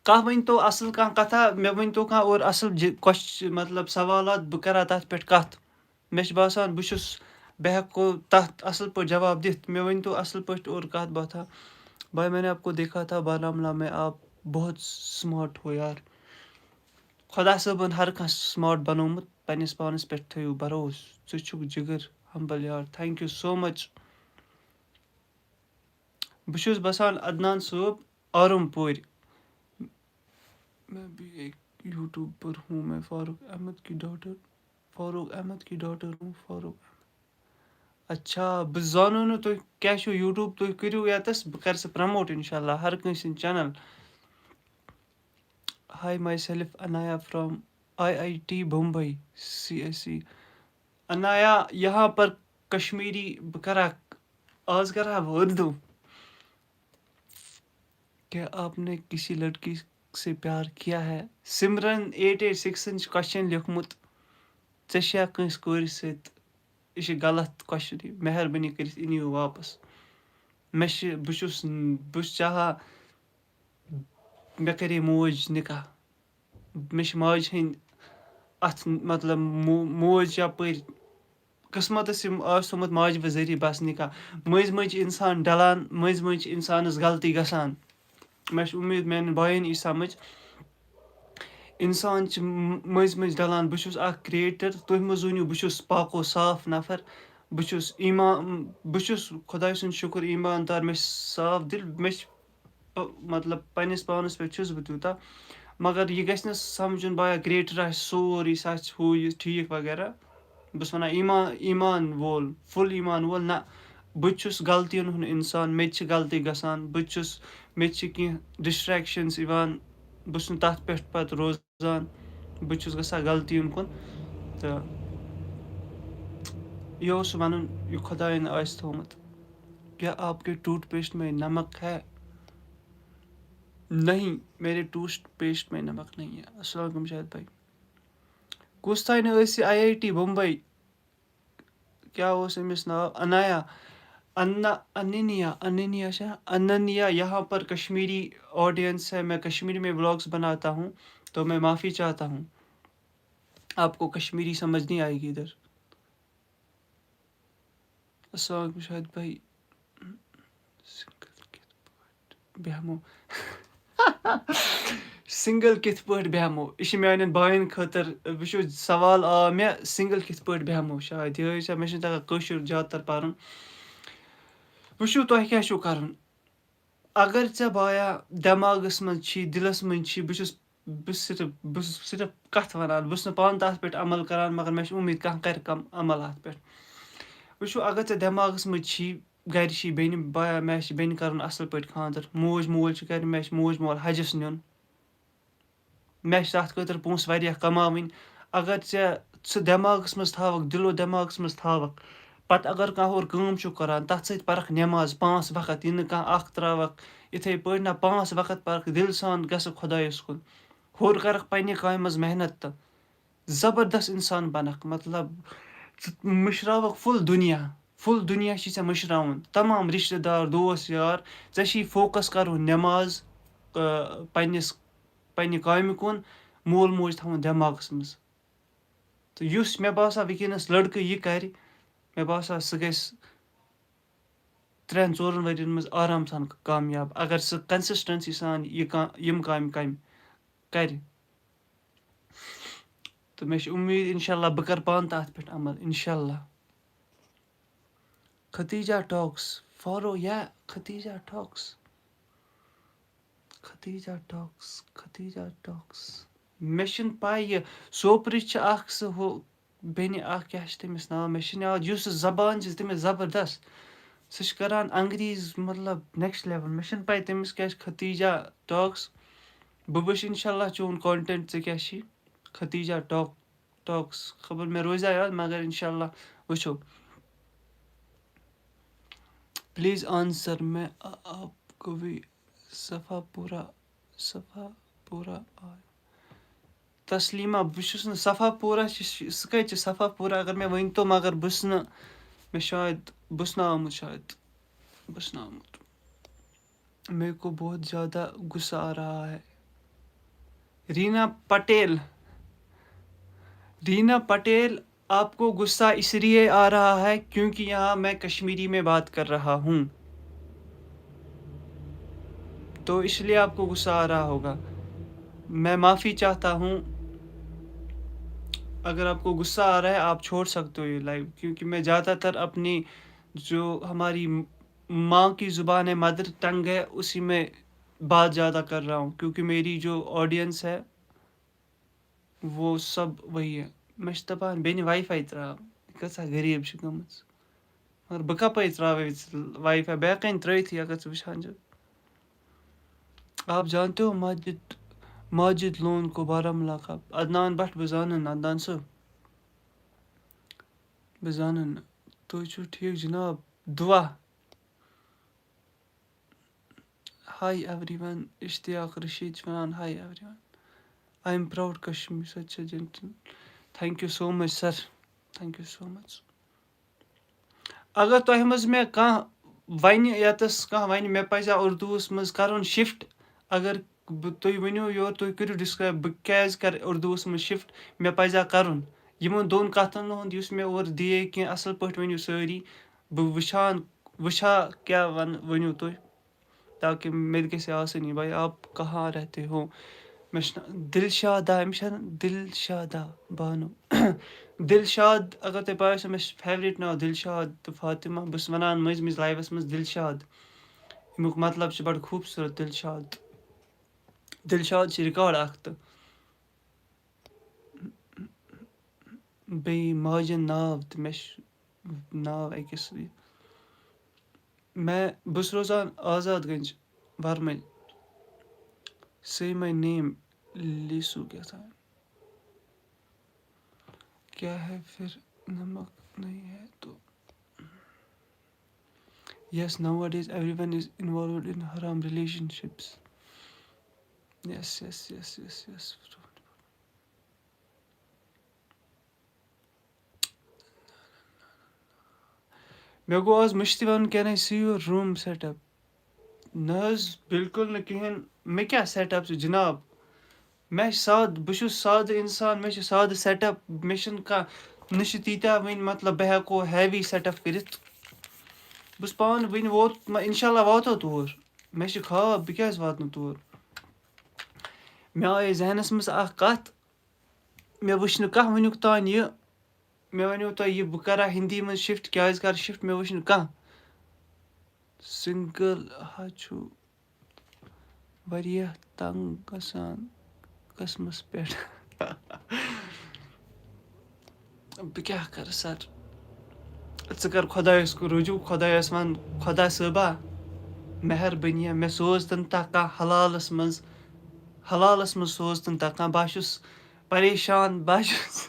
کانٛہہ ؤنۍ تو اَصٕل کانٛہہ کَتھا، مےٚ ؤنۍ تو کانٛہہ اورٕ اَصٕل جِ-، کوش-، مطلب، سوالات، بہٕ کَرٕ ہا تَتھ پٮ۪ٹھ کَتھ۔ مےٚ چھُ باسان، بہٕ چھُس، بہٕ ہٮ۪کو تَتھ اَصٕل پٲٹھۍ جواب دِتھ۔ مےٚ ؤنۍ تو اَصٕل پٲٹھۍ اورٕ کَتھ باتھا۔ بھائی، میں نے آپ کو دیکھا تھا بارہمولہ میں، آپ بہت سمارٹ ہو یار۔ خۄدا صٲبَن ہر کانٛہہ سمارٹ بنوومُت، پنٛنِس پانَس پٮ۪ٹھ تھٲیِو بھروسہٕ۔ ژٕ چھُکھ جِگر، ہمبل یار۔ Thank you so much۔ بہٕ چھُس بسان عدنان صٲب، آرم پورِ۔ میں بھی ایک یوٹیوبر ہوں، میں فاروق احمد کی ڈاٹر، فاروق احمد کی ڈاٹر ہوں، فاروق احمد۔ اچھا، بہٕ زانو نہٕ تُہۍ کیٛاہ چھُو یوٹیوب، تُہۍ کٔرِو ییٚتَس، بہٕ کَرٕ سُہ پرٛموٹ اِنشاء اللہ، ہر کٲنٛسہِ ہِنٛز channel. Hi, myself Anaya from I I T Bombay, C S E. Anaya, یہاں پر کشمیری بہٕ کرا، آز کرا بہٕ اردو۔ کیا آپ نے کسی لڑکی سے پیار کیا ہے؟ سمرن ایٹ ایٹ سکسن چھُ کوسچن لیوٚکھمُت، "ژےٚ چھےٚ کٲنٛسہِ کورِ سۭتۍ؟" یہِ چھُ غلط کوسچن، یہِ مہربٲنی کٔرِتھ أنِو واپس۔ مےٚ چھِ، بہٕ چھُس، بہٕ چھُس چاہان، مےٚ کَرے موج نِکاح۔ مےٚ چھِ ماجہِ ہٕنٛدۍ اَتھ، مطلب، مو-، موج یَپٲرۍ قٕسمَتَس یِم آسہِ تھوٚمُت ماجہِ بہٕ ذٔریعہٕ بَس نِکاح۔ مٔنٛزۍ مٔنٛزۍ چھِ اِنسان ڈَلان، مٔنٛزۍ مٔنٛزۍ چھِ اِنسانَس غلطی گژھان۔ مےٚ چھِ اُمید میٛانٮ۪ن بایَن یی سَمٕجھ۔ اِنسان چھِ م-، مٔنٛزۍ مٔنٛزۍ ڈَلان۔ بہٕ چھُس اَکھ creator، تُہۍ مہٕ زوٗنِو بہٕ چھُس پاک و صاف نفر۔ بہٕ چھُس ایٖمان، بہٕ چھُس خۄداے سُنٛد شُکُر ایٖماندار، مےٚ چھِ صاف دِل، مےٚ چھِ پ-، مطلب پنٛنِس پانَس پٮ۪ٹھ چھُس بہٕ تیوٗتاہ۔ مگر یہِ گژھِ نہٕ سَمجھُن بایا creator آسہِ سورُے، سُہ آسہِ ہُہ یہِ ٹھیٖک وغیرہ۔ بہٕ چھُس وَنان ایٖمان، ایٖمان وول، full ایٖمان وول، نہ، بہٕ تہِ چھُس غلطیَن ہُنٛد اِنسان، مےٚ تہِ چھِ غلطی گژھان، بہٕ تہِ چھُس، مےٚ تہِ چھِ کینٛہہ distractions یِوان، بہٕ چھُس نہٕ تَتھ پٮ۪ٹھ پَتہٕ روزان، بہٕ تہِ چھُس گژھان غلطیَن کُن۔ تہٕ یہِ اوس وَنُن، یہِ خۄدایَن آسہِ تھوٚومُت۔ کیا آپ کے ٹوتھ پیسٹ میں نمک ہے؟ نہیں، میرے ٹوتھ پیسٹ میں نمک نہیں ہے۔ السلام علیکم شاہد بھائی۔ کُس تانۍ ٲسۍ آئی آئی ٹی بمبئی؟ کیٛاہ اوس أمِس ناو؟ انایا، انا، اننیا، اننیا چھا؟ اننیا، یہاں پر کشمیری آڈینس ہے، میں کشمیری میں ولاگز بناتا ہوں، تو میں معافی چاہتا ہوں۔ آپ کو کشمیری سمجھ نہیں آئے گی ادھر۔ السلام علیکم شاہد بھائی۔ سنگل کِتھ پٲٹھۍ بیٚہمو؟ سنگل کِتھ پٲٹھۍ بیٚہمو؟ یہِ چھِ میانٮ۪ن باین خٲطرٕ۔ وٕچھِو، سوال آو مےٚ، سنگل کِتھ پٲٹھۍ بیٚہمو؟ شاید یِہوٚے چھا، مےٚ چھُنہٕ تَگان کٲشُر زیادٕ تر پَرُن۔ وٕچھِو، تۄہہِ کیٛاہ چھُو کَرُن۔ اگر ژےٚ بایا دٮ۪ماغَس منٛز چھی، دِلَس منٛز چھی، بہٕ چھُس، بہٕ صرف، بہٕ چھُس صرف کَتھ وَنان، بہٕ چھُس نہٕ پانہٕ تَتھ پٮ۪ٹھ عمل کَران، مگر مےٚ چھِ اُمید کانٛہہ کَرِ کَم عمل اَتھ پٮ۪ٹھ۔ وٕچھِو، اگر ژےٚ دٮ۪ماغَس منٛز چھی، گَرِ چھی بیٚنہِ، بایا، مےٚ چھِ بیٚنہِ کَرُن اَصٕل پٲٹھۍ خانٛدر، موج مول چھِ کَرِ، مےٚ چھِ موج مول حَجَس نیُن، مےٚ چھِ تَتھ خٲطرٕ پونٛسہٕ واریاہ کَماوٕنۍ۔ اگر ژےٚ سُہ دٮ۪ماغَس منٛز تھاوَکھ، دِل و دٮ۪ماغَس منٛز تھاوَکھ، پَتہٕ اگر کانٛہہ ہورٕ کٲم چھُ کَران، تَتھ سۭتۍ پَرَکھ نٮ۪ماز پانٛژھ وقت، یہِ نہٕ کانٛہہ اَکھ ترٛاوَکھ یِتھَے پٲٹھۍ، نہ، پانٛژھ وقت پَرَکھ، دِل سان گژھَکھ خۄدایَس کُن، ہورٕ کَرَکھ پنٛنہِ کامہِ منٛز محنت تہٕ زبردست اِنسان بَنَکھ۔ مطلب، ژٕ مٔشراوَکھ فُل دُنیا، فُل دُنیا چھی ژےٚ مٔشراوُن، تمام رِشتہٕ دار، دوس یار، ژےٚ چھی فوکَس کَرُن نٮ۪ماز، آ، پنٛنِس، پنٛنہِ کامہِ کُن، مول موج تھاوُن دٮ۪ماغَس منٛز۔ تہٕ یُس مےٚ باسان وٕنکیٚنَس لٔڑکہٕ یہِ کَرِ، مےٚ باسان سُہ گژھِ ترٛٮ۪ن ژورَن ؤرِین منٛز آرام سان کامیاب، اگر سُہ consistency سان یہِ کا-، یِم کامہِ کامہِ کَرِ۔ تہٕ مےٚ چھِ اُمید، اِنشاء اللہ، بہٕ کَرٕ پانہٕ تَتھ پٮ۪ٹھ عمل، اِنشاء اللہ۔ ختیجہ ٹاکس فالو یا Khatija talks. Khatija talks, Khatija talks. مےٚ چھُنہٕ پَے یہِ سوپرٕچ چھِ اَکھ سُہ ہُہ بیٚنہِ اَکھ، کیٛاہ چھِ تٔمِس ناو؟ مےٚ چھِنہٕ یاد، یُس سُہ زبان چھِ تٔمِس زبردست۔ سُہ چھِ کَران انگریٖز مطلب next level۔ مےٚ چھِنہٕ پَے تٔمِس کیٛاہ چھِ ختیجہ ٹاکس۔ بہٕ وٕچھِ اِنشاء اللہ چون content ژےٚ کیٛاہ چھی۔ Khatija talk, talks. خبر مےٚ روزیٛا یاد، مگر اِنشاء اللہ وٕچھو۔ پلیز آنسر میں آ-، آپ کو بھی صفا پورا، صفا پورا آیا۔ تسلیمہ، بہٕ چھُس نہٕ صفا پورہ چھِ، سُہ کَتہِ چھِ صفا پورہ؟ اگر مےٚ ؤنۍ تو، مگر بہٕ چھُس نہٕ، مےٚ شاید، بہٕ چھُس نہٕ آمُت شاید، بہٕ چھُس نہٕ آمُت۔ میرے کو بہت زیادہ غصہ آ رہا ہے۔ رینا پٹیل، رینا پٹیل، آپ کو غصہ اس لیے آ رہا ہے کیونکہ یہاں میں کشمیری میں بات کر رہا ہوں، تو اس لیے آپ کو غصہ آ رہا ہوگا۔ میں معافی چاہتا ہوں، اگر آپ کو غصہ آ رہا ہے، آپ چھوڑ سکتے ہو یہ لائیو، کیونکہ میں زیادہ تر اپنی جو ہماری ماں کی زبان ہے، مدر ٹنگ ہے، اسی میں بات زیادہ کر رہا ہوں، کیونکہ میری جو آڈینس ہے، وہ سب وہی ہے۔ مےٚ چھِ دَپان بیٚنہِ واے فاے ترٛاو، یہِ کۭژاہ غریٖب چھِ گٔمٕژ۔ مگر بہٕ کَپٲرۍ ترٛاوَے واے فاے؟ بہٕ ہٮ۪کَے نہٕ ترٛٲوِتھٕے، اگر ژٕ وٕچھان چھُکھ۔ آپ جانتے ہو ماجد، ماجد لون کو بارہمولہ کا؟ عدنان بٹ، بہٕ زانَن نہٕ عدنان صٲب، بہٕ زانَن نہٕ۔ تُہۍ چھِو ٹھیٖک جِناب؟ دُعا۔ Hi everyone، اشتیاق رشید چھِ وَنان، Hi everyone، I am proud Kashmir، سۄ تہِ چھےٚ جنتن۔ Thank you so much sir، thank you so much۔ اگر تۄہہِ منٛز مےٚ کانٛہہ وَنہِ، ییٚتَس کانٛہہ وَنہِ مےٚ پَزِ اُردوٗوَس منٛز کَرُن shift، اگر بہٕ، تُہۍ ؤنِو یورٕ، تُہۍ کٔرِو describe بہٕ کیٛازِ کَرٕ اُردوٗوَس منٛز shift، مےٚ پَزِ کَرُن۔ یِمَن دۄن کَتھَن ہُنٛد یُس مےٚ اورٕ دِیے کینٛہہ، اَصٕل پٲٹھۍ ؤنِو سٲری، بہٕ وٕچھان، وٕچھا کیٛاہ وَن-، ؤنِو تُہۍ۔ تاکہِ مےٚ تہِ گژھِ آسٲنی۔ بھائی، آپ کہاں رہتے ہو؟ مےٚ چھُ ناو دِلشادا، أمِس چھےٚ نہٕ دِلشادا بانو۔ دِلشاد، اگر تۄہہِ پَے آسیو، مےٚ چھُ favourite ناو دِلشاد تہٕ فاطمہ۔ بہٕ چھُس وَنان مٔنٛزۍ مٔنٛزۍ live-س منٛز دِلشاد۔ اَمیُک مطلب چھُ بَڑٕ خوٗبصوٗرت، دِلشاد۔ دِلشاد چھِ record اَکھ تہٕ بیٚیہِ ماجہِ ناو تہٕ مےٚ چھُ ناو أکِس۔ مےٚ، بہٕ چھُس روزان آزاد گنج ورمٕلۍ۔ Say my name، لیسو کیٛاہ تام۔ کیا ہے پھر؟ نمک نہیں ہے تو۔ Yes, nowadays everyone is involved in haram relationships. Yes, yes, yes, yes, yes. مےٚ گوٚو آز مٔشتٕے وَنُن، can I see your room setup؟ نہ حظ، بِلکُل نہٕ کِہیٖنۍ۔ مےٚ کیٛاہ setup چھُ جِناب؟ مےٚ چھِ سادٕ، بہٕ چھُس سادٕ اِنسان، مےٚ چھُ سادٕ setup، مےٚ چھُنہٕ کانٛہہ، نہ چھِ تیٖتیٛاہ وٕنہِ، مطلب، بہٕ ہٮ۪کو heavy setup کٔرِتھ۔ بہٕ چھُس پانہٕ وٕنہِ ووت، مہ-، اِنشاء اللہ واتو تور۔ مےٚ چھِ خواب، بہٕ کیٛازِ واتہٕ نہٕ تور؟ مےٚ آیے ذہنَس منٛز اَکھ کَتھ، مےٚ وٕچھ نہٕ کانٛہہ وٕنیُک تام یہِ۔ مےٚ وَنیو تۄہہِ یہِ، بہٕ کَرا ہِندی منٛز shift، کیٛازِ کَرٕ shift، مےٚ وٕچھ نہٕ کانٛہہ۔ Single ہا چھُ واریاہ تنٛگ گژھان قسمَس پٮ۪ٹھ۔ بہٕ کیٛاہ کَرٕ سَر؟ ژٕ کَر خۄدایَس کُن رجوع، خۄدایَس وَن، خۄدا صٲبا، مہربٲنی، مےٚ سوز تَن تَکان حلالَس منٛز، حلالَس منٛز سوز تَن تَکان۔ بہٕ ہا چھُس پریشان، بہٕ ہا چھُس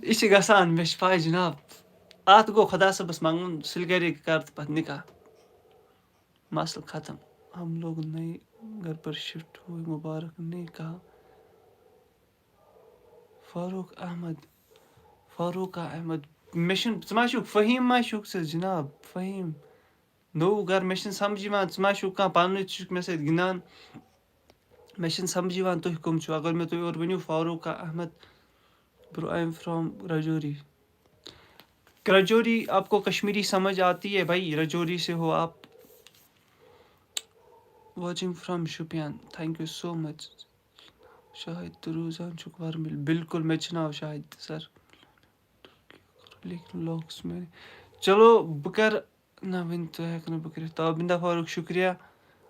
یہِ چھِ گژھان، مےٚ چھِ پَے جِناب۔ اَتھ گوٚو خۄدا صٲبَس منٛگُن، سُلہِ گَرے کَر تہٕ پَتہٕ نِکاح۔ مسلہٕ ختم۔ ہم لوگ نئے گھر پر شفٹ ہوئے، مبارک نے کہا۔ فاروق احمد، فاروق احمد، مےٚ چھُنہٕ، ژٕ ما چھُکھ فہیٖم ما چھُکھ ژٕ جِناب؟ فہیٖم، نوٚو گَرٕ، مےٚ چھُنہٕ سَمجھ یِوان، ژٕ ما چھُکھ کانٛہہ پَنُن، ژٕ چھُکھ مےٚ سۭتۍ گِنٛدان؟ مےٚ چھُنہٕ سَمجھ یِوان تُہۍ کٕم چھِو۔ اگر مےٚ تُہۍ اورٕ ؤنِو Farooq Ahmad, bro, I am from Rajouri. Rajouri, آپ کو کشمیری سمجھ آتی ہے بھائی؟ رجوری سے ہو آپ؟ Watching from Shopian, thank you so much. Shahid تہٕ روزان چھُکھ ورمِل۔ بِلکُل، مےٚ تہِ چھُ ناو شاہد سَر۔ لیکن vlogs میں، چلو بہٕ کَرٕ نہ، وٕنہِ تہِ ہٮ۪کہٕ نہٕ بہٕ کٔرِتھ۔ تابِندا فاروق، شُکریہ۔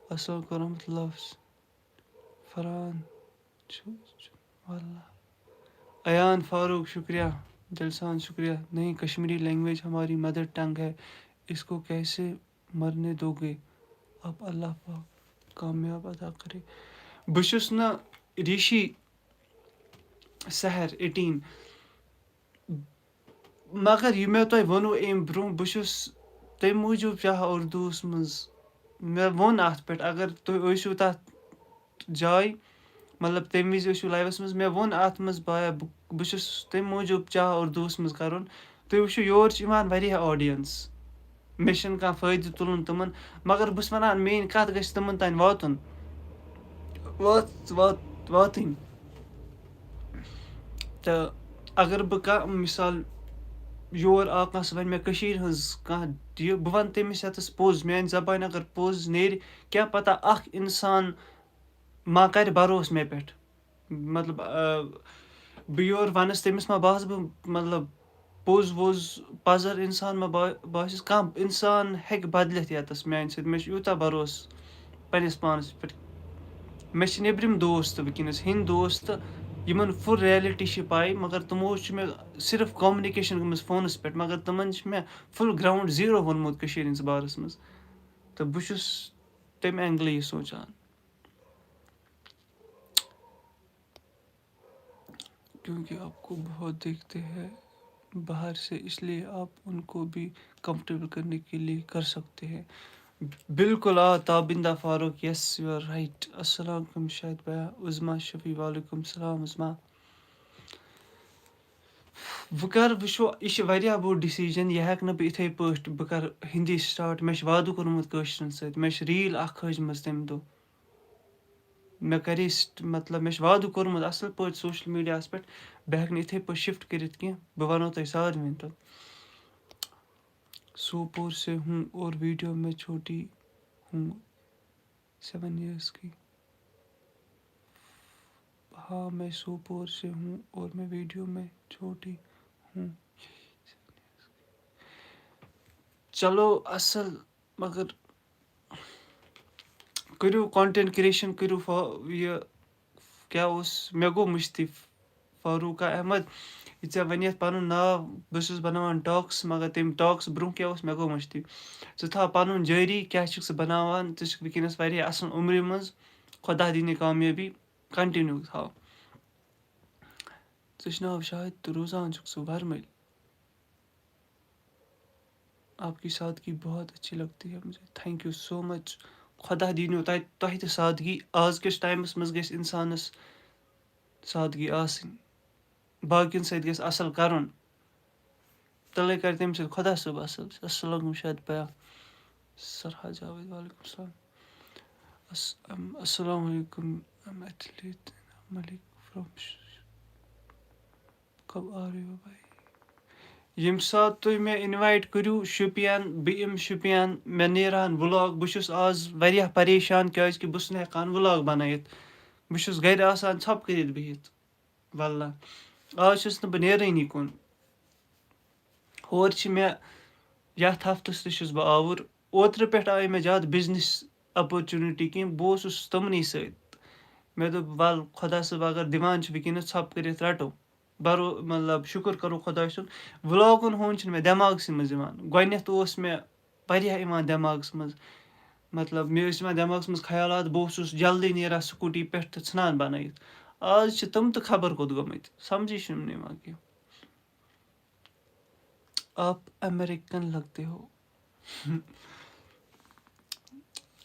السلام علیکم ورحمۃ اللہ۔ فرحان چھُ، چھُ، واللہ۔ ایان فاروق، شُکریہ۔ دِلسان، شُکریہ۔ نہیں، کشمیری language ہماری mother tongue ہے، اس کو کیسے مرنے دو گے؟ آپ اللہ پاک کامیاب عطا کرے۔ بہٕ چھُس نہٕ ریٖشی سحر eighteen، مگر یہِ مےٚ تۄہہِ ووٚنوُ اَمہِ برٛونٛہہ، بہٕ چھُس تَمہِ موٗجوٗب چاہان اُردوٗوَس منٛز، مےٚ ووٚن اَتھ پٮ۪ٹھ، اگر تُہۍ ٲسِو تَتھ جایہِ، مطلب، تَمہِ وِزِ ٲسِو live-س منٛز، مےٚ ووٚن اَتھ منٛز، بایا، بہٕ، بہٕ چھُس تَمہِ موٗجوٗب چاہان اُردوٗوَس منٛز کَرُن۔ تُہۍ وٕچھِو، یور چھِ یِوان واریاہ audience، مےٚ چھِنہٕ کانٛہہ فٲیدٕ تُلُن تِمَن، مگر بہٕ چھُس وَنان، میٛٲنۍ کَتھ گژھِ تِمَن تام واتُن، وات-، وات-، واتٕنۍ۔ تہٕ اگر بہٕ کانٛہہ مِثال، یور آو کانٛہہ، سُہ وَنہِ مےٚ کٔشیٖرِ ہٕنٛز کانٛہہ یہِ، بہٕ وَنہٕ تٔمِس یَتَس پوٚز، میٛانہِ زبانہِ اگر پوٚز نیرِ، کیٛاہ پَتہ اَکھ اِنسان ما کَرِ بھروسہٕ مےٚ پٮ۪ٹھ؟ مطلب، آ، بہٕ یور وَنَس، تٔمِس ما باسہٕ بہٕ، مطلب، پوٚز ووٚز پَزر اِنسان ما با-، باسٮ۪س؟ کانٛہہ اِنسان ہیٚکہِ بدلِتھ یَتَس میٛانہِ سۭتۍ، مےٚ چھُ یوٗتاہ بھروسہٕ پنٛنِس پانَس پٮ۪ٹھ۔ مےٚ چھِ نیٚبرِم دوست وٕنکیٚنَس، ہِنٛدۍ دوست، یِمَن full reality چھِ پَے، مگر تِمو چھُ مےٚ صرف communication گٔمٕژ فونَس پٮ۪ٹھ، مگر تِمَن چھِ مےٚ full ground zero ووٚنمُت کٔشیٖرِ ہِنٛدِس بارَس منٛز۔ تہٕ بہٕ چھُس تَمہِ angle یہِ سونٛچان۔ کیونکہ آپ کو بہت دیکھتے ہیں باہر سے، اس لیے آپ ان کو بھی comfortable کرنے کے لیے کر سکتے ہیں۔ بالکل آ، تابندہ Farooq, yes, you are right. السلام علیکم شاہد بھیا۔ عظمیٰ شفیع، وعلیکم السلام عظمیٰ۔ وۄنۍ کر وٕچھو، یہِ چھِ واریاہ بوٚڑ decision، یہِ ہٮ۪کہٕ نہٕ بہٕ یِتھَے پٲٹھۍ، بہٕ کَرٕ ہِندی start، مےٚ چھِ وعدٕ کوٚرمُت کٲشرٮ۪ن سۭتۍ، مےٚ چھِ reel اَکھ کھٲجمٕژ تَمہِ دۄہ۔ مےٚ کَرے st-، مطلب، مےٚ چھُ وعدٕ کوٚرمُت اَصٕل پٲٹھۍ social media-ہَس پٮ۪ٹھ، بہٕ ہٮ۪کہٕ نہٕ یِتھَے پٲٹھۍ shift کٔرِتھ کینٛہہ، بہٕ وَنو تۄہہِ سارنٕے تہٕ۔ سوپور سے ہوں اور video میں چھوٹی ہوں، سیون ایئرس کی۔ ہاں، میں سوپور سے ہوں اور میں ویڈیو میں چھوٹی ہوں۔ چلو اصل، مگر کٔرِو content creation، کٔرِو فا-، یہِ کیٛاہ اوس، مےٚ گوٚو مٔشتٕے فاروق احمد، یہِ ژےٚ وَنیتھ پَنُن ناو، بہٕ چھُس بَناوان ٹاکٕس، مگر تَمہِ ٹاکٕس برٛونٛہہ کیٛاہ اوس، مےٚ گوٚو مٔشتٕے۔ ژٕ تھاو پَنُن جٲری، کیٛاہ چھُکھ ژٕ بَناوان، ژٕ چھُکھ وٕنکیٚنَس واریاہ اَصٕل عُمرِ منٛز، خۄدا دِنہِ کامیٲبی، continue تھاو۔ ژٕ چھُ ناو شاہد تہٕ روزان چھُکھ ژٕ وَرمٕلۍ۔ آپ کی سادگی بہت اچھی لگتی ہے مجھے۔ Thank you so much۔ خۄدا دیٖنو تۄہہِ، تۄہہِ تہِ سادگی۔ آز کِس ٹایمَس منٛز گژھِ اِنسانَس سادگی آسٕنۍ، باقیَن سۭتۍ گژھِ اَصٕل کَرُن، تیٚلے کَرِ تَمہِ سۭتۍ خۄدا صٲب اَصٕل۔ السلام علیکم شاہد بیا، سرحا جاوید، وعلیکم السلام۔ الس-، ام، السلام علیکم، I'm athlete ملک from کب آ رہے ہو بھائی؟ ییٚمہِ ساتہٕ تُہۍ مےٚ invite کٔرِو شُپین، بہٕ یِمہٕ شُپین، مےٚ نیرہَن vlog۔ بہٕ چھُس آز واریاہ پریشان، کیٛازِکہِ بہٕ چھُس نہٕ ہٮ۪کان vlog بَنٲیِتھ۔ بہٕ چھُس گَرِ آسان ژھۄپہٕ کٔرِتھ بِہِتھ۔ واللہ، آز چھُس نہٕ بہٕ نیرٲنی کُن۔ ہورٕ چھِ مےٚ یَتھ ہفتَس تہِ چھُس بہٕ آوُر۔ اوترٕ پٮ۪ٹھ آیہِ مےٚ زیادٕ business opportunity کینٛہہ، بہٕ اوسُس تِمنٕے سۭتۍ۔ مےٚ دوٚپ، وَل، خۄدا صٲب اگر دِوان چھُ وٕنکیٚنَس، ژھۄپہٕ کٔرِتھ رَٹو۔ بَرو-، مطلب، شُکُر کَرو خۄداے سُنٛد۔ vlogن ہُنٛد چھُنہٕ مےٚ دٮ۪ماغسٕے منٛز یِوان۔ گۄڈٕنٮ۪تھ اوس مےٚ واریاہ یِوان دٮ۪ماغَس منٛز، مطلب، مےٚ ٲسۍ یِوان دٮ۪ماغَس منٛز خیالات، بہٕ اوسُس جلدی نیران scooty پٮ۪ٹھ تہٕ ژھٕنان بَنٲیِتھ۔ آز چھِ تِم تہٕ خبر کوٚت گٔمٕتۍ، سَمجھٕے چھُنہٕ مےٚ یِوان کینٛہہ۔ آپ امریکن لگتے ہو۔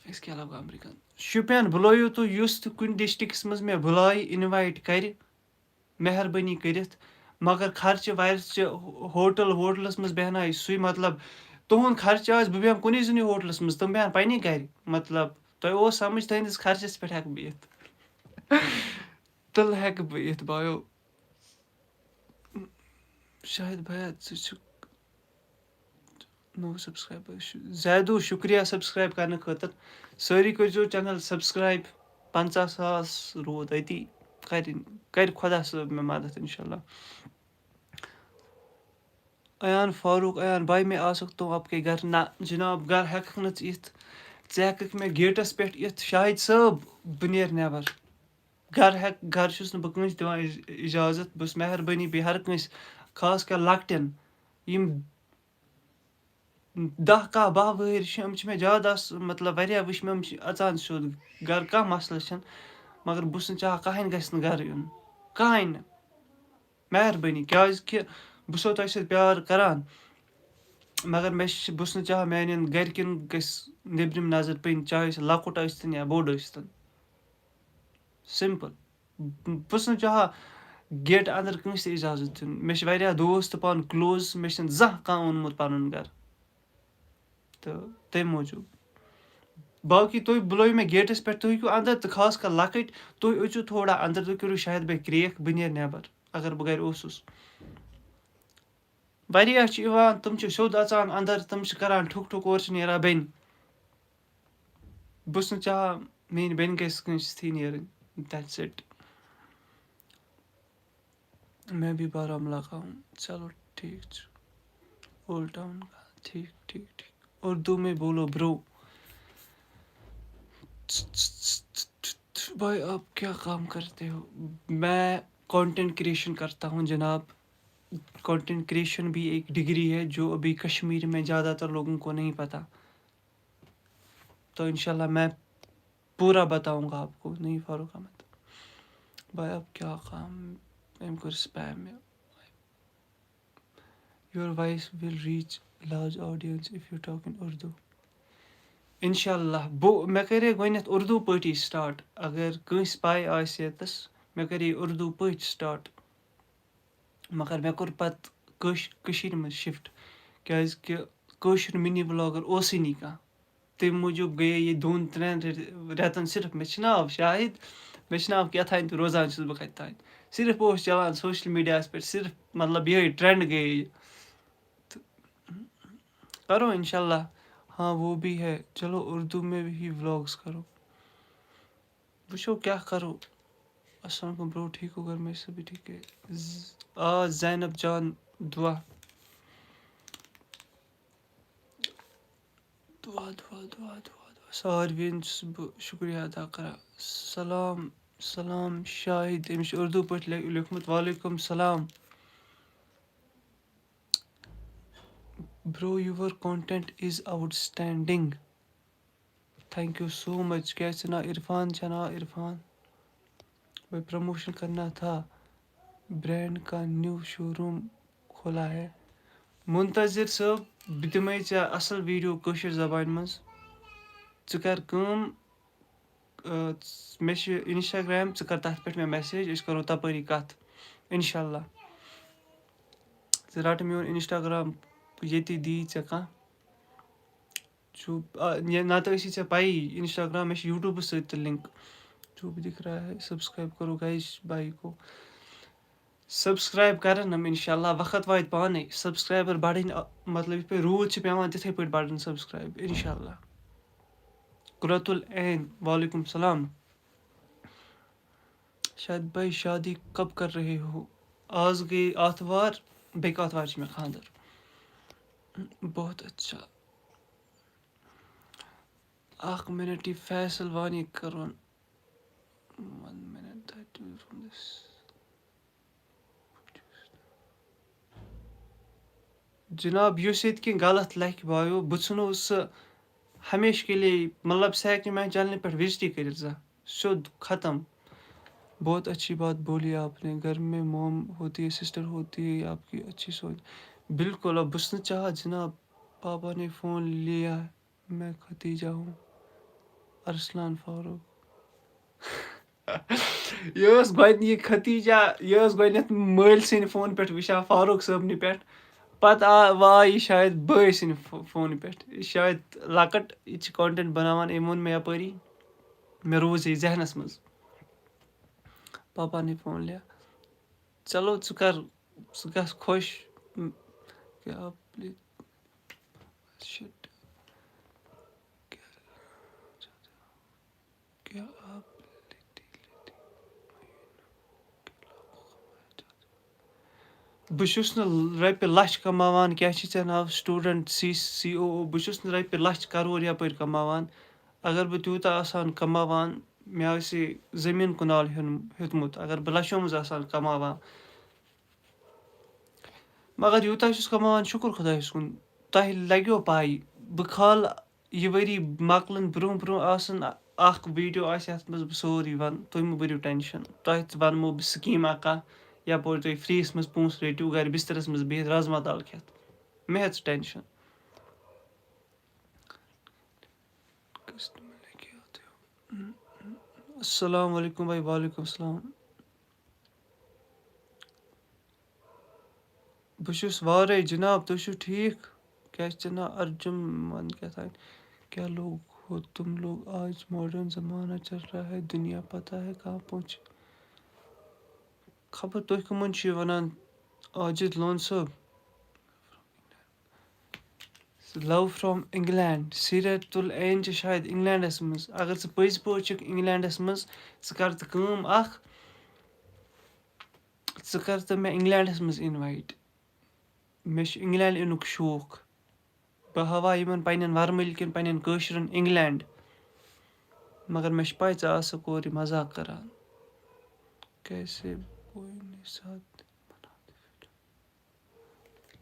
اس کے علاوہ امریکن۔ شُپین بُلٲیِو تُہۍ یُس تہِ کُنہِ districtس منٛز مےٚ بُلایہِ، invite کَرِ، مہربٲنی کٔرِتھ۔ مگر خرچہِ ورچہِ، ہوٹل ووٹلس منٛز بیٚہناوِ سُے، مطلب، تُہُنٛد خرچہِ آسہِ، بہٕ بیٚہمہٕ کُنُے زوٚنُے ہوٹلس منٛز، تِم بیٚہن پننہِ گرِ۔ مطلب، تۄہہِ اوس سمجھ، تُہنٛدِس خرچس پٮ۪ٹھ ہٮ۪کہٕ بہٕ یِتھ۔ تیٚلہِ ہٮ۪کہٕ بہٕ یِتھ، بایو۔ شاہد بھیا، ژٕ چھُکھ نوٚو subscriber۔ شُ-، زیدو، شُکریہ subscribe کرنہٕ خٲطرٕ۔ سٲری کٔرۍزیو channel subscribe۔ پنٛژاہ ساس روٗد أتی۔ کرِ، کرِ خۄدا صٲب مےٚ مدد، انشاءاللہ۔ ایان فاروق، ایان بھائی، میں آ سکتا ہوں آپ کے گھر؟ نہ جناب، گھر ہٮ۪ککھ نہٕ ژٕ یِتھ۔ ژٕ ہٮ۪ککھ مےٚ gateس پٮ۪ٹھ یِتھ، شاہد صٲب، بہٕ نیرٕ نٮ۪بر۔ گھر ہٮ۪ک-، گھر چھُس نہٕ بہٕ کٲنٛسہِ دِوان اِج-، اِجازت۔ بہٕ چھُس مہربٲنی بیٚیہِ ہر کٲنٛسہِ، خاص کر لۄکٹٮ۪ن، یِم دَہ کاہ باہ وٕہٕرۍ چھِ، یِم چھِ مےٚ زیادٕ آس-، مطلب، واریاہ وٕچھ مےٚ، یِم چھِ اَژان سیوٚد گرٕ، کانٛہہ مسلہٕ چھُنہٕ، مگر بہٕ چھُس نہٕ چاہان کٕہٕنۍ گژھِ نہٕ گرٕ یُن، کٕہٕنۍ نہٕ۔ مہربٲنی، کیٛازِ کہِ بہٕ چھُسو تۄہہِ سۭتۍ پیار کران، مگر مےٚ چھِ، بہٕ چھُس نہٕ چاہان میٛانٮ۪ن گرِکٮ۪ن گژھِ نیٚبرِم نظر پیٚنۍ، چاہے سُہ لۄکُٹ ٲسۍتَن یا بوٚڑ ٲسۍتَن۔ Simple۔ بہٕ چھُس نہٕ چاہان gate اندر کٲنٛسہِ تہِ اجازت دیُن۔ مےٚ چھِ واریاہ دوست پانہٕ close، مےٚ چھِنہٕ زانٛہہ کانٛہہ اوٚنمُت پنُن گرٕ۔ تہٕ تَمہِ موٗجوٗب، باقٕے تُہۍ بُلٲیِو مےٚ gateس پٮ۪ٹھ، تُہۍ ہیٚکِو اندر تہٕ خاص کر لۄکٕٹۍ، تُہۍ أژِو تھوڑا اندر، تُہۍ کٔرِو شاید مےٚ کرٛیک، بہٕ نیرٕ نٮ۪بر اگر بہٕ گرِ اوسُس۔ واریاہ چھِ یِوان، تِم چھِ سیوٚد اَژان اندر، تِم چھِ کران ٹھُک ٹھُک، اورٕ چھِ نیران بیٚنہِ۔ بہٕ چھُس نہٕ چاہان میٛٲنۍ بیٚنہِ گژھِ کٲنٛسہِ سۭتۍ نیرٕنۍ۔ That's it۔ میں بھی بارہمولہ کا ہوں۔ چلو ٹھیٖک چھُ۔ Old town کا۔ ٹھیٖک، ٹھیٖک، ٹھیٖک۔ اردو میں بولو برو۔ بھائی، آپ کیا کام کرتے ہو؟ میں content creation کرتا ہوں جناب۔ Content creation بھی ایک ڈگری ہے جو ابھی کشمیر میں زیادہ تر لوگوں کو نہیں پتا۔ تو انشاءاللہ میں پورا بتاؤں گا آپ کو۔ نہیں فاروق احمد بھائی، آپ کیا کام؟ أمۍ کوٚر spam مےٚ۔ Your voice will reach large audience if you talk in Urdu۔ انشاءاللہ، بہٕ، مےٚ کَرے گۄڈٕنٮ۪تھ اردو پٲٹھی start۔ اگر کٲنٛسہِ پَے آسہِ ییٚتَس، مےٚ کَرے اردو پٲٹھۍ start۔ مگر مےٚ کوٚر پَتہٕ کٲش-، کٔشیٖرِ منٛز shift، کیٛازِکہِ کٲشُر mini vlogger اوسُے نہٕ کانٛہہ۔ تَمہِ موٗجوٗب گٔیے یہِ دۄن ترٛٮ۪ن رٮ۪-، رٮ۪تَن صرف، مےٚ چھِ ناو شاہد، مےٚ چھِ ناو کیٛاہ تام تہٕ روزان چھُس بہٕ کَتہِ تام۔ صرف اوس چَلان social mediaہَس پٮ۪ٹھ، صرف، مطلب، یِہوٚے trend گٔیے یہِ۔ تہٕ کَرو اِنشاءاللہ، ہاں، وہ بھی ہے۔ چلو، اردو میں ہی ولاگز کرو۔ وٕچھو کیٛاہ کرو۔ السلام علیکم برو، ٹھیک ہو؟ گھر میں سبھی ٹھیک ہے؟ ز-، آ زینب جان، دعا۔ دعا، دعا، دعا، دعا، دعا۔ ساروِیَن چھُس بہٕ شُکریہ ادا کران۔ سلام، سلام شاہد، أمِس چھُ اردو پٲٹھۍ لے-، لیوٚکھمُت، وعلیکم سلام۔ Bro, your content is outstanding. Thank you so much. کیٛاہ چھُ ناو؟ عرفان چھا ناو؟ عرفان۔ بھائی، پروموشن کرنا تھا۔ برانڈ کا نیو شو روم کھولا ہے۔ منتظر صٲب، بہٕ دِمے ژےٚ اصل ویڈیو کٲشِر زبانہِ منٛز۔ ژٕ کر کٲم، آ، مےٚ چھُ انسٹاگرام، ژٕ کر تتھ پٮ۪ٹھ مےٚ میسیج، أسۍ کرو تپٲری کتھ، انشاءاللہ۔ ژٕ رٹ میون انسٹاگرام، ییٚتی دی ژےٚ کانٛہہ۔ چھُ، آ، یہِ نتہٕ ٲسی ژےٚ پَیی، انسٹاگرام، مےٚ چھِ یوٗٹیوٗبَس سۭتۍ تہِ لِنک۔ جو بھی دِکھ رہا ہے، سبسکرائب کرو گایز بھائی کو۔ سبسکرائب کرن ہم انشاءاللہ، وقت واتہِ پانے۔ سبسکرائبر بڑٕنۍ، آ، مطلب، یِتھ پٲٹھۍ روٗد چھِ پٮ۪وان، تِتھے پٲٹھۍ بڑن سبسکرائب انشاءاللہ۔ قرۃ العین، وعلیکم السلام۔ شاہد بھائی، شادی کب کر رہے ہو؟ آز گٔے آتھوار، بیٚکہِ آتھوار چھِ مےٚ خانٛدر۔ بہت اچھا۔ اکھ منٹ، یہِ فیصل وانی کرُن۔ One minute, that you from this. جناب، یُس ییٚتہِ کینٛہہ غلط لیکھِ بایو، بہٕ ژھٕنو سُہ ہمیشہٕ کے لیے، مطلب، سُہ ہیٚکہِ نہٕ میانہِ چینلہِ پٮ۪ٹھ وِزٹٕے کٔرِتھ زانٛہہ۔ سیوٚد ختم۔ بہت اچھی بات بولی آپ نے، گھر میں موم ہوتی ہے، سسٹر ہوتی ہے، آپ کی اچھی سوچ۔ بالکل، اب بہٕ چھُس نہٕ چاہان جناب، پاپا نے فون لیا، میں ختیجہ ہوں، ارسلان فاروق۔ یہِ ٲس گۄڈٕ یہِ ختیجہ، یہِ ٲس گۄڈٕنٮ۪تھ مٲلۍ سٕنٛدِ فون پٮ۪ٹھ وٕچھان، فاروق صٲبنہِ پٮ۪ٹھ۔ پتہٕ آ-، وۄنۍ آیہِ یہِ شاید بٲے سٕنٛدِ فو-، فونہٕ پٮ۪ٹھ۔ یہِ چھِ شاید لۄکٕٹ، یہِ تہِ چھِ content بناوان، أمۍ ووٚن مےٚ یپٲری، مےٚ روٗز یہِ ذہنس منٛز۔ پاپا نے فون لیا۔ چلو، ژٕ کر، ژٕ گژھ خۄش۔ کیٛاہ پلی-، shit۔ کیٛاہ آپ لیتی لیتی؟ بہٕ چھُس نہٕ رۄپیہِ لَچھ کماوان، کیٛاہ چھِ ژےٚ ناو، student، سی، سی او او، بہٕ چھُس نہٕ رۄپیہِ لَچھ کَرور یَپٲرۍ کماوان۔ اگر بہٕ تیوٗتاہ آسہٕ ہن کماوان، مےٚ آسہِ ہے زٔمیٖن کنال ہیوٚن-، ہیوٚتمُت، اگر بہٕ لَچھو منٛز آسہٕ ہن کماوان۔ مگر یوٗتاہ چھُس کماوان، شُکُر خۄدایَس کُن، تۄہہِ لَگیو پَے، بہٕ کھالہٕ یہِ ؤری مۄکلَن برٛونٛہہ برٛونٛہہ آسَن اَکھ ویٖڈیو آسہِ، یَتھ منٛز بہٕ سورُے وَنہٕ، تُہۍ مہٕ بٔرِو ٹٮ۪نشَن۔ تۄہہِ تہِ وَنمو بہٕ سِکیٖم اَکھ اَکھ، یَپٲرۍ تُہۍ فِرٛیٖیَس منٛز پونٛسہٕ رٔٹِو، گَرِ بِستَرَس منٛز بِہِتھ رازما دال کھٮ۪تھ۔ مہ ہےٚ ژٕ ٹٮ۪نشَن۔ السلام علیکم بھائی، وعلیکم السلام۔ بہٕ چھُس وارَے جِناب، تُہۍ چھِو ٹھیٖک؟ کیٛاہ چھِ ژےٚ ناو؟ ارجُن من کیٛاہ تام۔ کیا لوگ ہو تم لوگ؟ آج ماڈرن زمانہ چل رہا ہے، دنیا پتہ ہے کہاں پہنچی۔ خبر تُہۍ کٕمَن چھِو وَنان، عاجد لون صٲب؟ Love from England۔ سیرت العین چھِ شاید انگلینڈس منٛز۔ اگر ژٕ پٔزۍ پٲٹھۍ چھُکھ انگلینڈس منٛز، ژٕ کر تہٕ کٲم اکھ، ژٕ کر تہٕ مےٚ انگلینڈس منٛز invite۔ مےٚ چھُ انگلینڈ یِنُک شوق۔ بہٕ ہاوہا یِمن پننٮ۪ن ورمٕلۍ کٮ۪ن، پننٮ۪ن کٲشرٮ۪ن انگلینڈ۔ مگر مےٚ چھِ پَے ژٕ آسَکھ اورٕ یہِ مذاق کران۔ کیسے کوئی نہیں ساتھ۔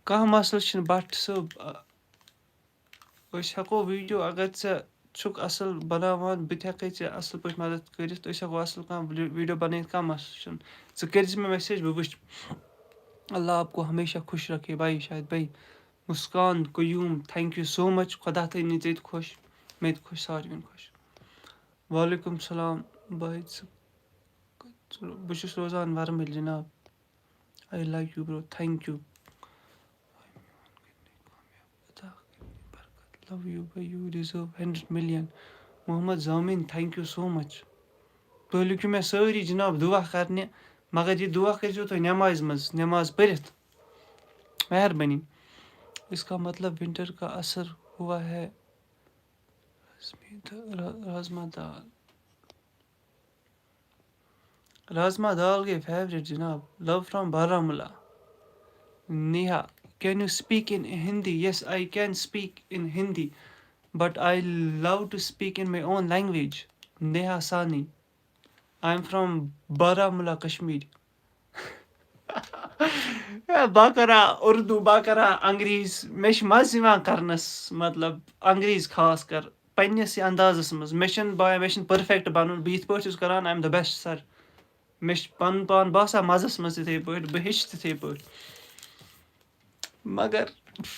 کانٛہہ مسلہٕ چھُنہٕ بٹ صٲب۔ أسۍ ہٮ۪کو ویٖڈیو، اگر ژٕ چھُکھ اَصٕل بَناوان، بہٕ تہِ ہٮ۪کَے ژےٚ اَصٕل پٲٹھۍ مَدَد کٔرِتھ۔ أسۍ ہٮ۪کو اَصٕل کانٛہہ ویٖڈیو بَنٲیِتھ، کانٛہہ مسلہٕ چھُنہٕ۔ ژٕ کٔرۍ زِ مےٚ message، بہٕ وٕچھٕ۔ اللہ آپ کو ہمیشہ خوش رکھے بھائی، شاہد بھائی۔ مسکان قیوم، thank you so much۔ خۄدا تھٲینی ژےٚ تہِ خۄش، مےٚ تہِ خۄش، ساروِیَن خۄش۔ وعلیکم السلام بھائی، ژٕ، بہٕ چھُس روزان ورمٕلۍ جِناب۔ I like you bro, thank you. Love you bhai, you deserve hundred million. Mohammad زامِن، thank you so much. تُہۍ لیکھِو مےٚ سٲری جِناب دُعا کَرنہِ، مگر یہِ دُعا کٔرۍزیو تُہۍ نٮ۪مازِ منٛز، نٮ۪ماز پٔرِتھ۔ مہربٲنی۔ اس کا مطلب winter کا اثر ہوا ہے۔ رازما دال۔ رازما دال گٔے فیورٹ جناب۔ Love from Baramulla. Neha, can you speak in Hindi? Yes, I can speak in Hindi, but I love to speak in my own language. Neha Sani, I am from Baramulla, Kashmir. بہٕ کرا اردو، بہٕ کرا انگریز، مےٚ چھُ مزٕ یِوان کرنس، مطلب انگریز خاص کر۔ پننِسٕے اندازس منٛز۔ مےٚ چھُنہٕ با-، مےٚ چھُنہٕ پٔرفیکٹ بنُن، بہٕ یِتھ پٲٹھۍ چھُس کران، I am the best sir. مےٚ چھُ پنُن پان باسان مزس منٛز تِتھے پٲٹھۍ، بہٕ ہیٚچھِ تِتھے پٲٹھۍ۔ مگر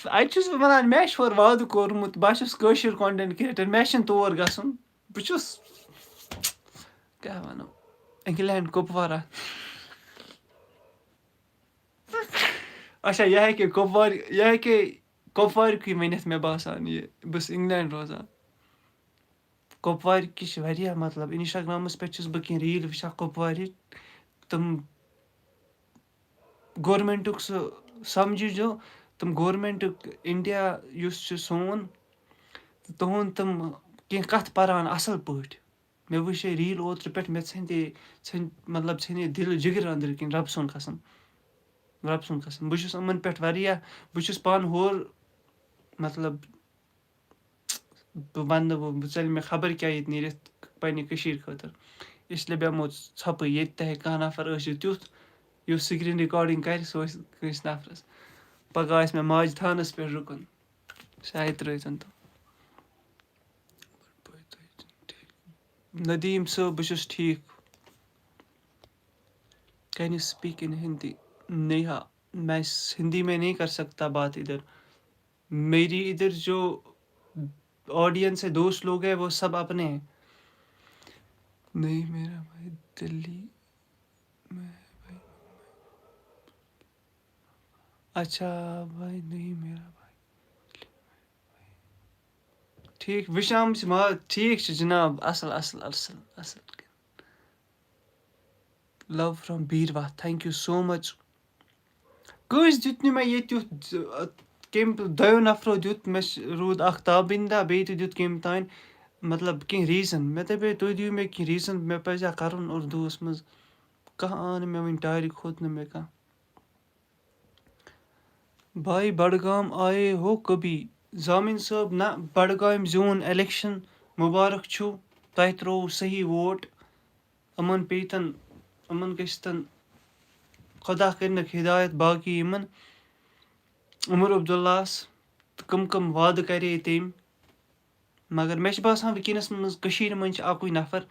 اتہِ چھُس بہٕ ونان، مےٚ چھُ ہورٕ وعدٕ کوٚرمُت، بہٕ چھُس کٲشُر content creator، مےٚ چھُنہٕ تور گژھُن۔ بہٕ چھُس، کیٛاہ ونو، انگلینڈ کپوارہ۔ اچھا، یہِ ہیٚکہِ کپوارِ، یہِ ہیٚکہِ کپوارِکُے ؤنِتھ، مےٚ باسان، یہِ، بہٕ چھُس انگلینڈ روزان۔ کپوارِ کِس چھِ واریاہ، مطلب، انسٹاگرامس پٮ۪ٹھ چھُس بہٕ کینٛہہ ریٖل وٕچھان کپوارِ۔ تِم گورمنٹُک سُہ سمجھِو، تِم گورمنٹُک انڈیا یُس چھُ سون، تہٕ تُہُنٛد تِم کینٛہہ کتھ پران اصل پٲٹھۍ۔ مےٚ وٕچھ یہِ ریٖل اوترٕ پٮ۪ٹھ، مےٚ ژھیٚنۍ تہِ، ژھیٚنۍ، مطلب، ژھیٚنۍ یہِ دِل جِگر أنٛدرٕ کِنۍ، رب سُنٛد قسم، رب سُنٛد قسم۔ بہٕ چھُس یِمن پٮ۪ٹھ واریاہ، بہٕ چھُس پانہٕ ہور، مطلب، بہٕ ونہٕ نہٕ، بہٕ، بہٕ ژَلہِ مےٚ خبر کیٛاہ ییٚتہِ نیٖرِتھ پننہِ کٔشیٖرِ خٲطرٕ۔ اس لیے بیٚہمو ژھۄپٕے، ییٚتہِ تہِ ہیٚکہِ کانٛہہ نفر ٲسِتھ تیُتھ، یُس screen recording کرِ، سُہ ٲسۍ کٲنٛسہِ نفرس۔ پگاہ آسہِ مےٚ ماجہِ تھانس پٮ۪ٹھ رُکُن، شاید ترٛٲوتن تِم۔ ندیم صٲب، بہٕ چھُس ٹھیٖک۔ Can you speak in Hindi? Neha, میں س-، ہندی میں نہیں کر سکتا بات ادھر۔ میری ادھر جو آڈینس ہے، دوست لوگ ہیں، وہ سب اپنے ہیں۔ نہیں میرا بھائی، دلی میں ہے بھائی۔ اچھا بھائی، نہیں میرا بھائی۔ ٹھیٖک، وِشام چھِ ما-، ٹھیٖک چھُ جِناب، اَصٕل، اَصٕل، اَصٕل، اَصٕل۔ Love from Beerwah, thank you so much۔ کٲنٛسہِ دیُت نہٕ مےٚ ییٚتہِ یُتھ، کٔمۍ دۄیو نفرو دیُت، مےٚ چھِ، روٗد اَکھ تابِنٛدہ، بیٚیہِ تہِ دیُت کٔمۍ تام، مطلب، کینٛہہ reason۔ مےٚ دَپے، تُہۍ دِیِو مےٚ کینٛہہ reason، مےٚ پَزِ ہا کَرُن اُردوٗوَس منٛز۔ کانٛہہ آو نہٕ مےٚ وٕنہِ ٹارِک، کھوٚت نہٕ مےٚ کانٛہہ۔ بھائی بڈگام آئے ہو کبھی؟ زامِن صٲب، نہ، بڈگامہِ زیوٗن election، مُبارک چھُ، تۄہہِ ترٛووُ صحیح vote۔ یِمَن پیٚیہِ تَن، یِمَن گژھِ تَن، خۄدا کٔرِنَکھ ہدایت باقٕے یِمَن۔ عمر عبداللہَس تہٕ کٕم کٕم وعدٕ کَرے تٔمۍ۔ مگر مےٚ چھِ باسان وٕنکیٚنَس منٛز کٔشیٖرِ منٛز چھِ اَکُے نفر،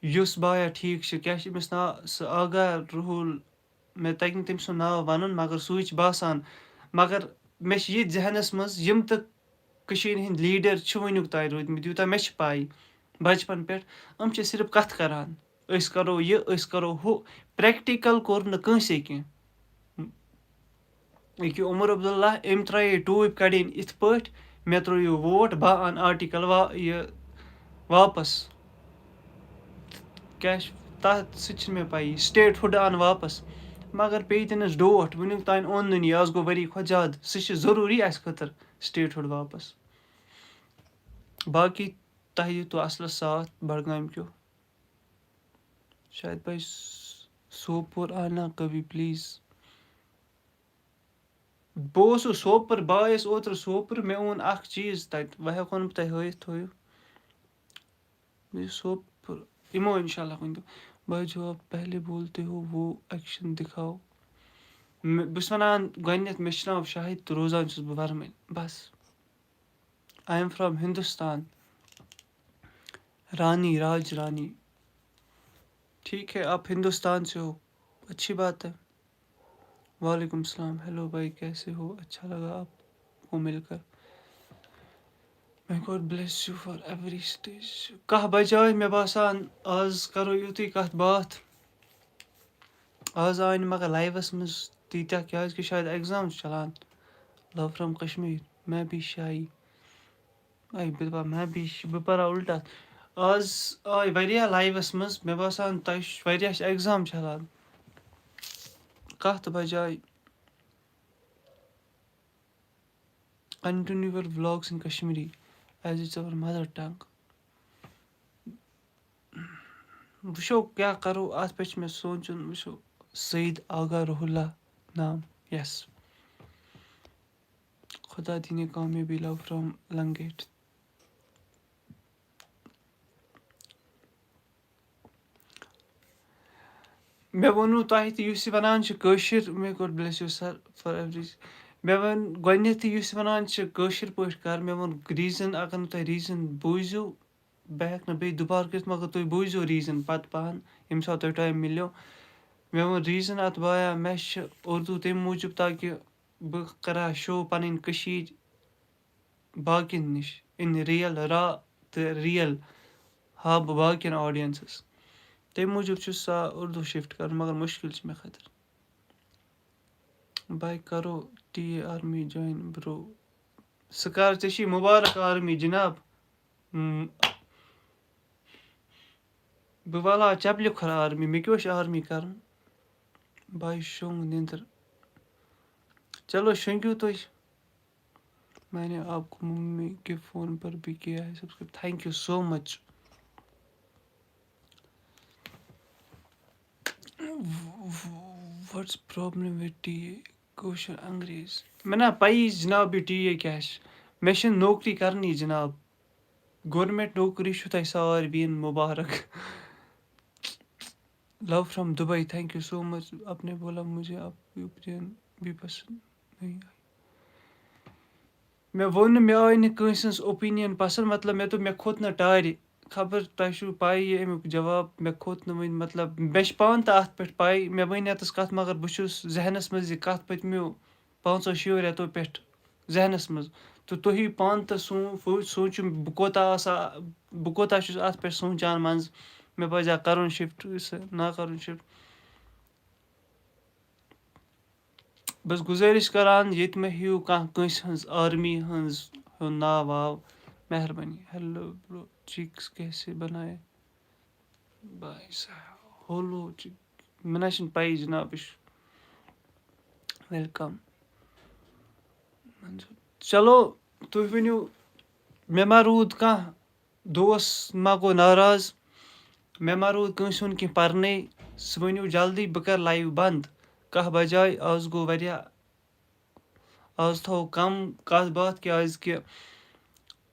یُس بایا ٹھیٖک چھُ، کیٛاہ چھُ أمِس ناو؟ سُہ آغا رحول، مےٚ تَگہِ نہٕ تٔمۍ سُنٛد ناو وَنُن، مگر سُے چھُ باسان۔ مگر مےٚ چھِ یہِ ذہنَس منٛز، یِم تہٕ کٔشیٖرِ ہِنٛدۍ leader چھِ وٕنیُک تام روٗدۍمٕتۍ، یوٗتاہ مےٚ چھِ پَے بَچپَن پٮ۪ٹھ، یِم چھِ صرف کَتھٕ کَران، أسۍ کَرو یہِ، أسۍ کَرو ہُہ۔ Practical کوٚر نہٕ کٲنٛسے کینٛہہ۔ ییٚکیٛاہ عمر عبداللہ، أمۍ ترٛایے ٹوٗپۍ کَڑٕنۍ یِتھ پٲٹھۍ، مےٚ ترٛٲیِو vote، بہٕ اَنہٕ article وا-، یہِ واپَس۔ کیٛاہ چھِ تَتھ سۭتۍ چھِنہٕ مےٚ پَیی، statehood اَنہٕ واپَس۔ مگر پیٚیہِ تٔمِس ڈوٹھ، وٕنیُک تام اوٚن نہٕ یہِ، آز گوٚو ؤری کھۄتہٕ زیادٕ۔ سُہ چھِ ضروٗری اَسہِ خٲطرٕ statehood واپَس۔ باقٕے تۄہہِ دیُتوُ اَصلَس ساتھ بڈگامہِ کیو۔ شاید بھائی س-، سوپور آنا کبھی please۔ بہٕ اوسُس سوپور، بہٕ آیس اوترٕ سوپور، مےٚ اوٚن اکھ چیٖز تتہِ، وۄنۍ ہٮ۪کو نہٕ بہٕ تۄہہِ ہٲیِتھ، تھٲیِو۔ یہِ سوپور، یِمو انشاءاللہ کُنہِ دۄہ۔ بھائی جو آپ پہلے بولتے ہو وہ action دکھاؤ۔ مےٚ، بہٕ چھُس ونان گۄڈٕنٮ۪تھ، مےٚ چھُ ناو شاہد تہٕ روزان چھُس بہٕ ورمٕلۍ، بس۔ I am from Hindustan. رانی، راج رانی۔ ٹھیک ہے، آپ ہندوستان سے ہو، اچھی بات ہے۔ وعلیکم السلام، ہیلو بھائی، کیسے ہو؟ اچھا لگا آپ کو مل کر۔ May God bless you for every stage۔ کاہ بجے، مےٚ باسان، آز کرو یُتُے کتھ باتھ۔ آز آے نہٕ مگر لایوَس منٛز تیٖتیٛاہ، کیٛازِکہِ شاید exam چھُ چلان۔ Love from کشمیٖر، میں بھی شائی۔ اے، بہٕ دَپان، میں بھی ش-، بہٕ پَرٕ ہا اُلٹا۔ آز آے واریاہ لایوَس منٛز، مےٚ باسان، تۄہہِ چھُ، واریاہ چھِ exam چلان۔ کَتھ بَجاے؟ Continue your vlogs in Kashmiri. as it's our mother tongue. وٕچھو کیٛاہ کَرو، اَتھ پٮ۪ٹھ چھُ مےٚ سونٛچُن۔ وٕچھو، سعید آغا روح اللہ نام، یَس۔ خدا دِنہِ کامیٲبی، love from Langate۔ مےٚ ووٚنوُ تۄہہِ تہِ، یُس یہِ وَنان چھُ کٲشِر، may God bless you sir for every، مےٚ ووٚن گۄڈٕنٮ۪تھٕے، یُس یہِ وَنان چھُ کٲشِر پٲٹھۍ کَر، مےٚ ووٚن reason، اگر نہٕ تۄہہِ reason بوٗزِو، بہٕ ہٮ۪کہٕ نہٕ بیٚیہِ دُبارٕ کٔرِتھ، مگر تُہۍ بوٗزِو reason پَتہٕ پَہَن، ییٚمہِ ساتہٕ تۄہہِ time مِلیو۔ مےٚ ووٚن reason اَتھ بایا، مےٚ چھِ اُردو تَمہِ موٗجوٗب، تاکہِ بہٕ کَرٕ ہا show پَنٕنۍ کٔشیٖر باقیَن نِش، in real، raw تہٕ real ہاوٕ بہٕ باقیَن audienceس۔ تَمہِ موٗجوٗب چھُ سا اُردو shift کَرُن، مگر مُشکِل چھُ مےٚ خٲطرٕ۔ بھاے، کَرو T A army join bro۔ سُہ کَر، ژےٚ چھی مُبارک آرمی جِناب۔ ہم، بہٕ والہٕ ہا چَپلہِ کھۄر آرمی، مےٚ کیٛاہ اوس آرمی کَرُن؟ بھاے شۄنٛگ نیٚنٛدٕر۔ چلو شۄنٛگِو تُہۍ۔ میں نے آپ کو ممی کے فون پر بھی کیا ہے subscribe۔ Thank you so much۔ What's problem with ٹی اے کٲشُر انگریز؟ مےٚ نا پَیی جِناب، یہِ ٹی اے کیٛاہ چھِ۔ مےٚ چھِنہٕ نوکری کَرنی جِناب۔ گورمٮ۪نٛٹ نوکری چھُ تۄہہِ ساروِیَن مُبارک۔ Love from Dubai، thank you so much۔ آپ نے بولا مجھے آپ کی opinion بھی پسند نہیں آئی۔ مےٚ ووٚن نہٕ، مےٚ آیہِ نہٕ کٲنٛسہِ ہٕنٛز opinion پسنٛد، مطلب، مےٚ دوٚپ، مےٚ کھوٚت نہٕ ٹارِ۔ خبر تۄہہِ چھُو پَے یہِ اَمیُک جواب، مےٚ کھوٚت نہٕ وٕنہِ، مطلب، مےٚ چھِ پانہٕ تہِ اَتھ پٮ۪ٹھ پَے، مےٚ ؤنۍ یَتَس کَتھ، مگر بہٕ چھُس ذہنَس منٛز یہِ کَتھ پٔتمیو پانٛژو شیٚیو رٮ۪تو پٮ۪ٹھ ذہنَس منٛز۔ تہٕ تُہی پانہٕ تہِ سون-، فو-، سوٗنٛچِو، بہٕ کوٗتاہ آسہٕ ہا، بہٕ کوٗتاہ چھُس اَتھ پٮ۪ٹھ سونٛچان منٛزٕ، مےٚ پَزِ ہا کَرُن shift، سُہ نا کَرُن shift۔ بس گُزٲرِش کران، ییٚتہِ مہ ہیٚیِو کانٛہہ کٲنٛسہِ ہٕنٛز آرمی ہٕنٛز ہُنٛد ناو واو۔ مہربٲنی۔ Hello bro، cheeks کیسے بنائے؟ بھائی صاحب، ہولو چِک، مےٚ نہ چھِنہٕ پَیی جِناب، یہِ چھُ welcome۔ چلو، تُہۍ ؤنِو، مےٚ ما روٗد کانٛہہ دوس ما گوٚو ناراض، مےٚ ما روٗد کٲنٛسہِ ہُنٛد کینٛہہ پَرنَے، سُہ ؤنِو جلدی، بہٕ کَرٕ live بنٛد۔ کاہ بجاے، آز گوٚو واریاہ، آز تھاوو کَم کَتھ باتھ، کیٛازِکہِ،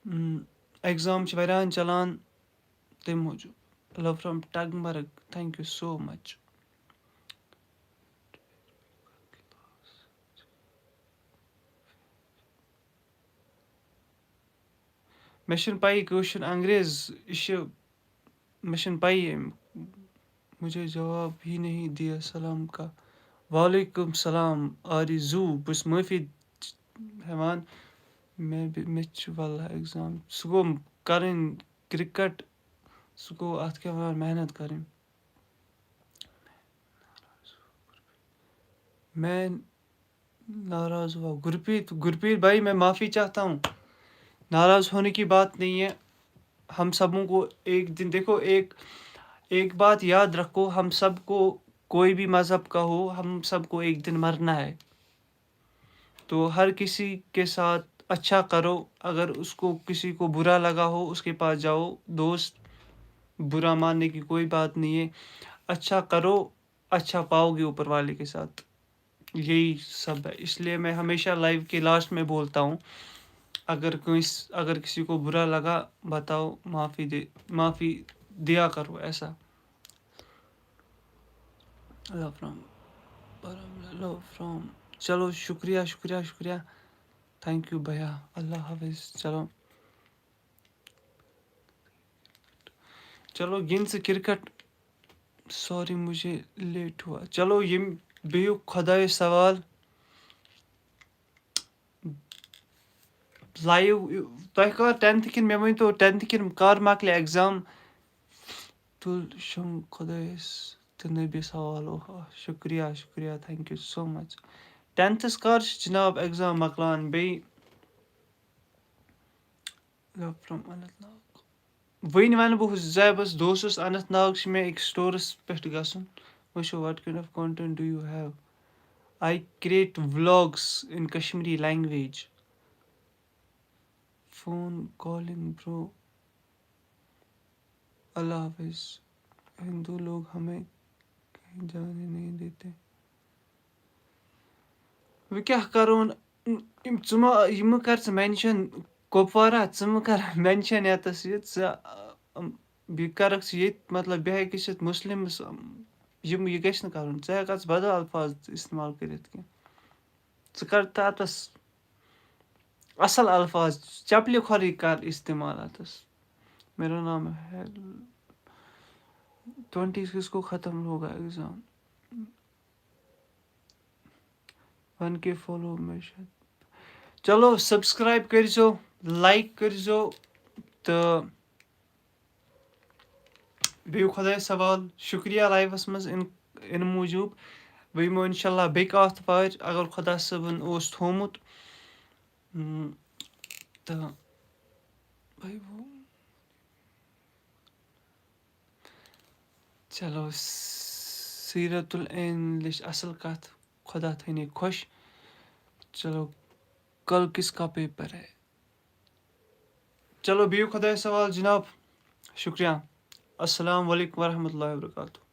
اُم، exam چھِ واریاہَن چَلان، تَمہِ موٗجوٗب۔ Love from Tangmarg, thank you so much۔ مےٚ چھُنہٕ پَیی کٲشُر انگریز، یہِ چھُ، مےٚ چھُنہٕ پَیی أمۍ، مجھے جواب ہی نہیں دیا سلام کا۔ وعلیکم سلام آرزو، بہٕ چھُس معٲفی ہٮ۪وان، مےٚ بہِ-، مےٚ چھُ واللہ exam، سُہ گوٚو کَرٕنۍ cricket، سُہ گوٚو اَتھ کیٛاہ وَنان، محنت کَرٕنۍ۔ میں ناراض ہوا۔ گرپریت، گرپریت بھائی، میں معافی چاہتا ہوں، ناراض ہونے کی بات نہیں ہے۔ ہم سبوں کو ایک دن، دیکھو، ایک، ایک بات یاد رکھو، ہم سب کو، کوئی بھی مذہب کا ہو، ہم سب کو ایک دن مرنا ہے۔ تو ہر کسی کے ساتھ اچھا کرو، اگر اس کو، کسی کو برا لگا ہو، اس کے پاس جاؤ، دوست، برا ماننے کی کوئی بات نہیں ہے۔ اچھا کرو، اچھا پاؤ گے اوپر والے کے ساتھ۔ یہی سب ہے، اس لیے میں ہمیشہ live کے last میں بولتا ہوں، اگر کوئی س-، اگر کسی کو برا لگا، بتاؤ، معافی دے، معافی دیا کرو، ایسا۔ Love from، love from، چلو، شُکریہ، شُکریہ، شُکریہ۔ Thank you بھیا، اللہ حافظ۔ چلو، چلو، گِنٛد ژٕ cricket۔ Sorry، مجھے late ہوا۔ چلو، یِم بِہِو خۄدایَس سوال۔ Live، تۄہہِ کر tenth کِنہٕ، مےٚ ؤنۍ تو، tenth کِنہٕ کر مۄکلہِ exam؟ تُل شۄنٛگ خۄدایَس تہٕ نبیَس حوالہٕ۔ اوہ، شُکریہ، شُکریہ، thank you so much۔ Tenthس کر چھِ جِناب exam مۄکلان بیٚیہِ؟ Love from Anant Nag. وۄنۍ وَنہٕ بہٕ زیبَس، دوستَس، اننت ناگ چھِ مےٚ أکِس storeس پٮ۪ٹھ گژھُن۔ وٕچھو، what kind of content do you have? I create vlogs in Kashmiri language. Phone calling برو، اللہ حافظ۔ ہندو لوگ ہمیں کہیں جانے نہیں دیتے۔ وۄنۍ کیٛاہ کرون؟ یِم ژٕ مہ، یہِ مہ کر ژٕ مینشن کۄپوارہ، ژٕ مہ کر مینشن ییٚتس یہِ ژٕ، ام، بیٚیہِ کرکھ ژٕ ییٚتہِ، مطلب، بیٚیہِ ہیٚکہِ گٔژھِتھ مسلمس، ام، یِم، یہِ گژھِ نہٕ کرُن۔ ژٕ ہیٚکھ اتھ بدل الفاظ استعمال کٔرِتھ کینٛہہ۔ ژٕ کر تہٕ اتس اصل الفاظ، چپلہِ کھۄرٕے کر استعمال اتس۔ میرا نام ہے، ٹوینٹی سکس کو ختم ہوگا ایگزام۔ ون کے فالو مےٚ چھِ۔ چلو، سبسکرایب کٔرۍزیو، لایک کٔرۍزیو تہٕ بِہِو خۄدایَس حوال۔ شُکریہ لایوَس منٛز اِن-، اِنہٕ موٗجوٗب۔ بہٕ یِمو اِنشاء اللہ بیٚکہِ آتھوارِ، اگر خۄدا صٲبَن اوس تھوٚومُت۔ اۭں، تہٕ بھائی وہ۔ چلو، سیرت العین لیٚچھ اَصٕل کَتھ، خۄدا تھٲینی خۄش۔ چلو، کل کس کا پیپر ہے؟ چلو، بِہِو خۄدایَس حوال جِناب۔ شُکریہ۔ السلام علیکم ورحمۃ اللہ وبرکاتہ۔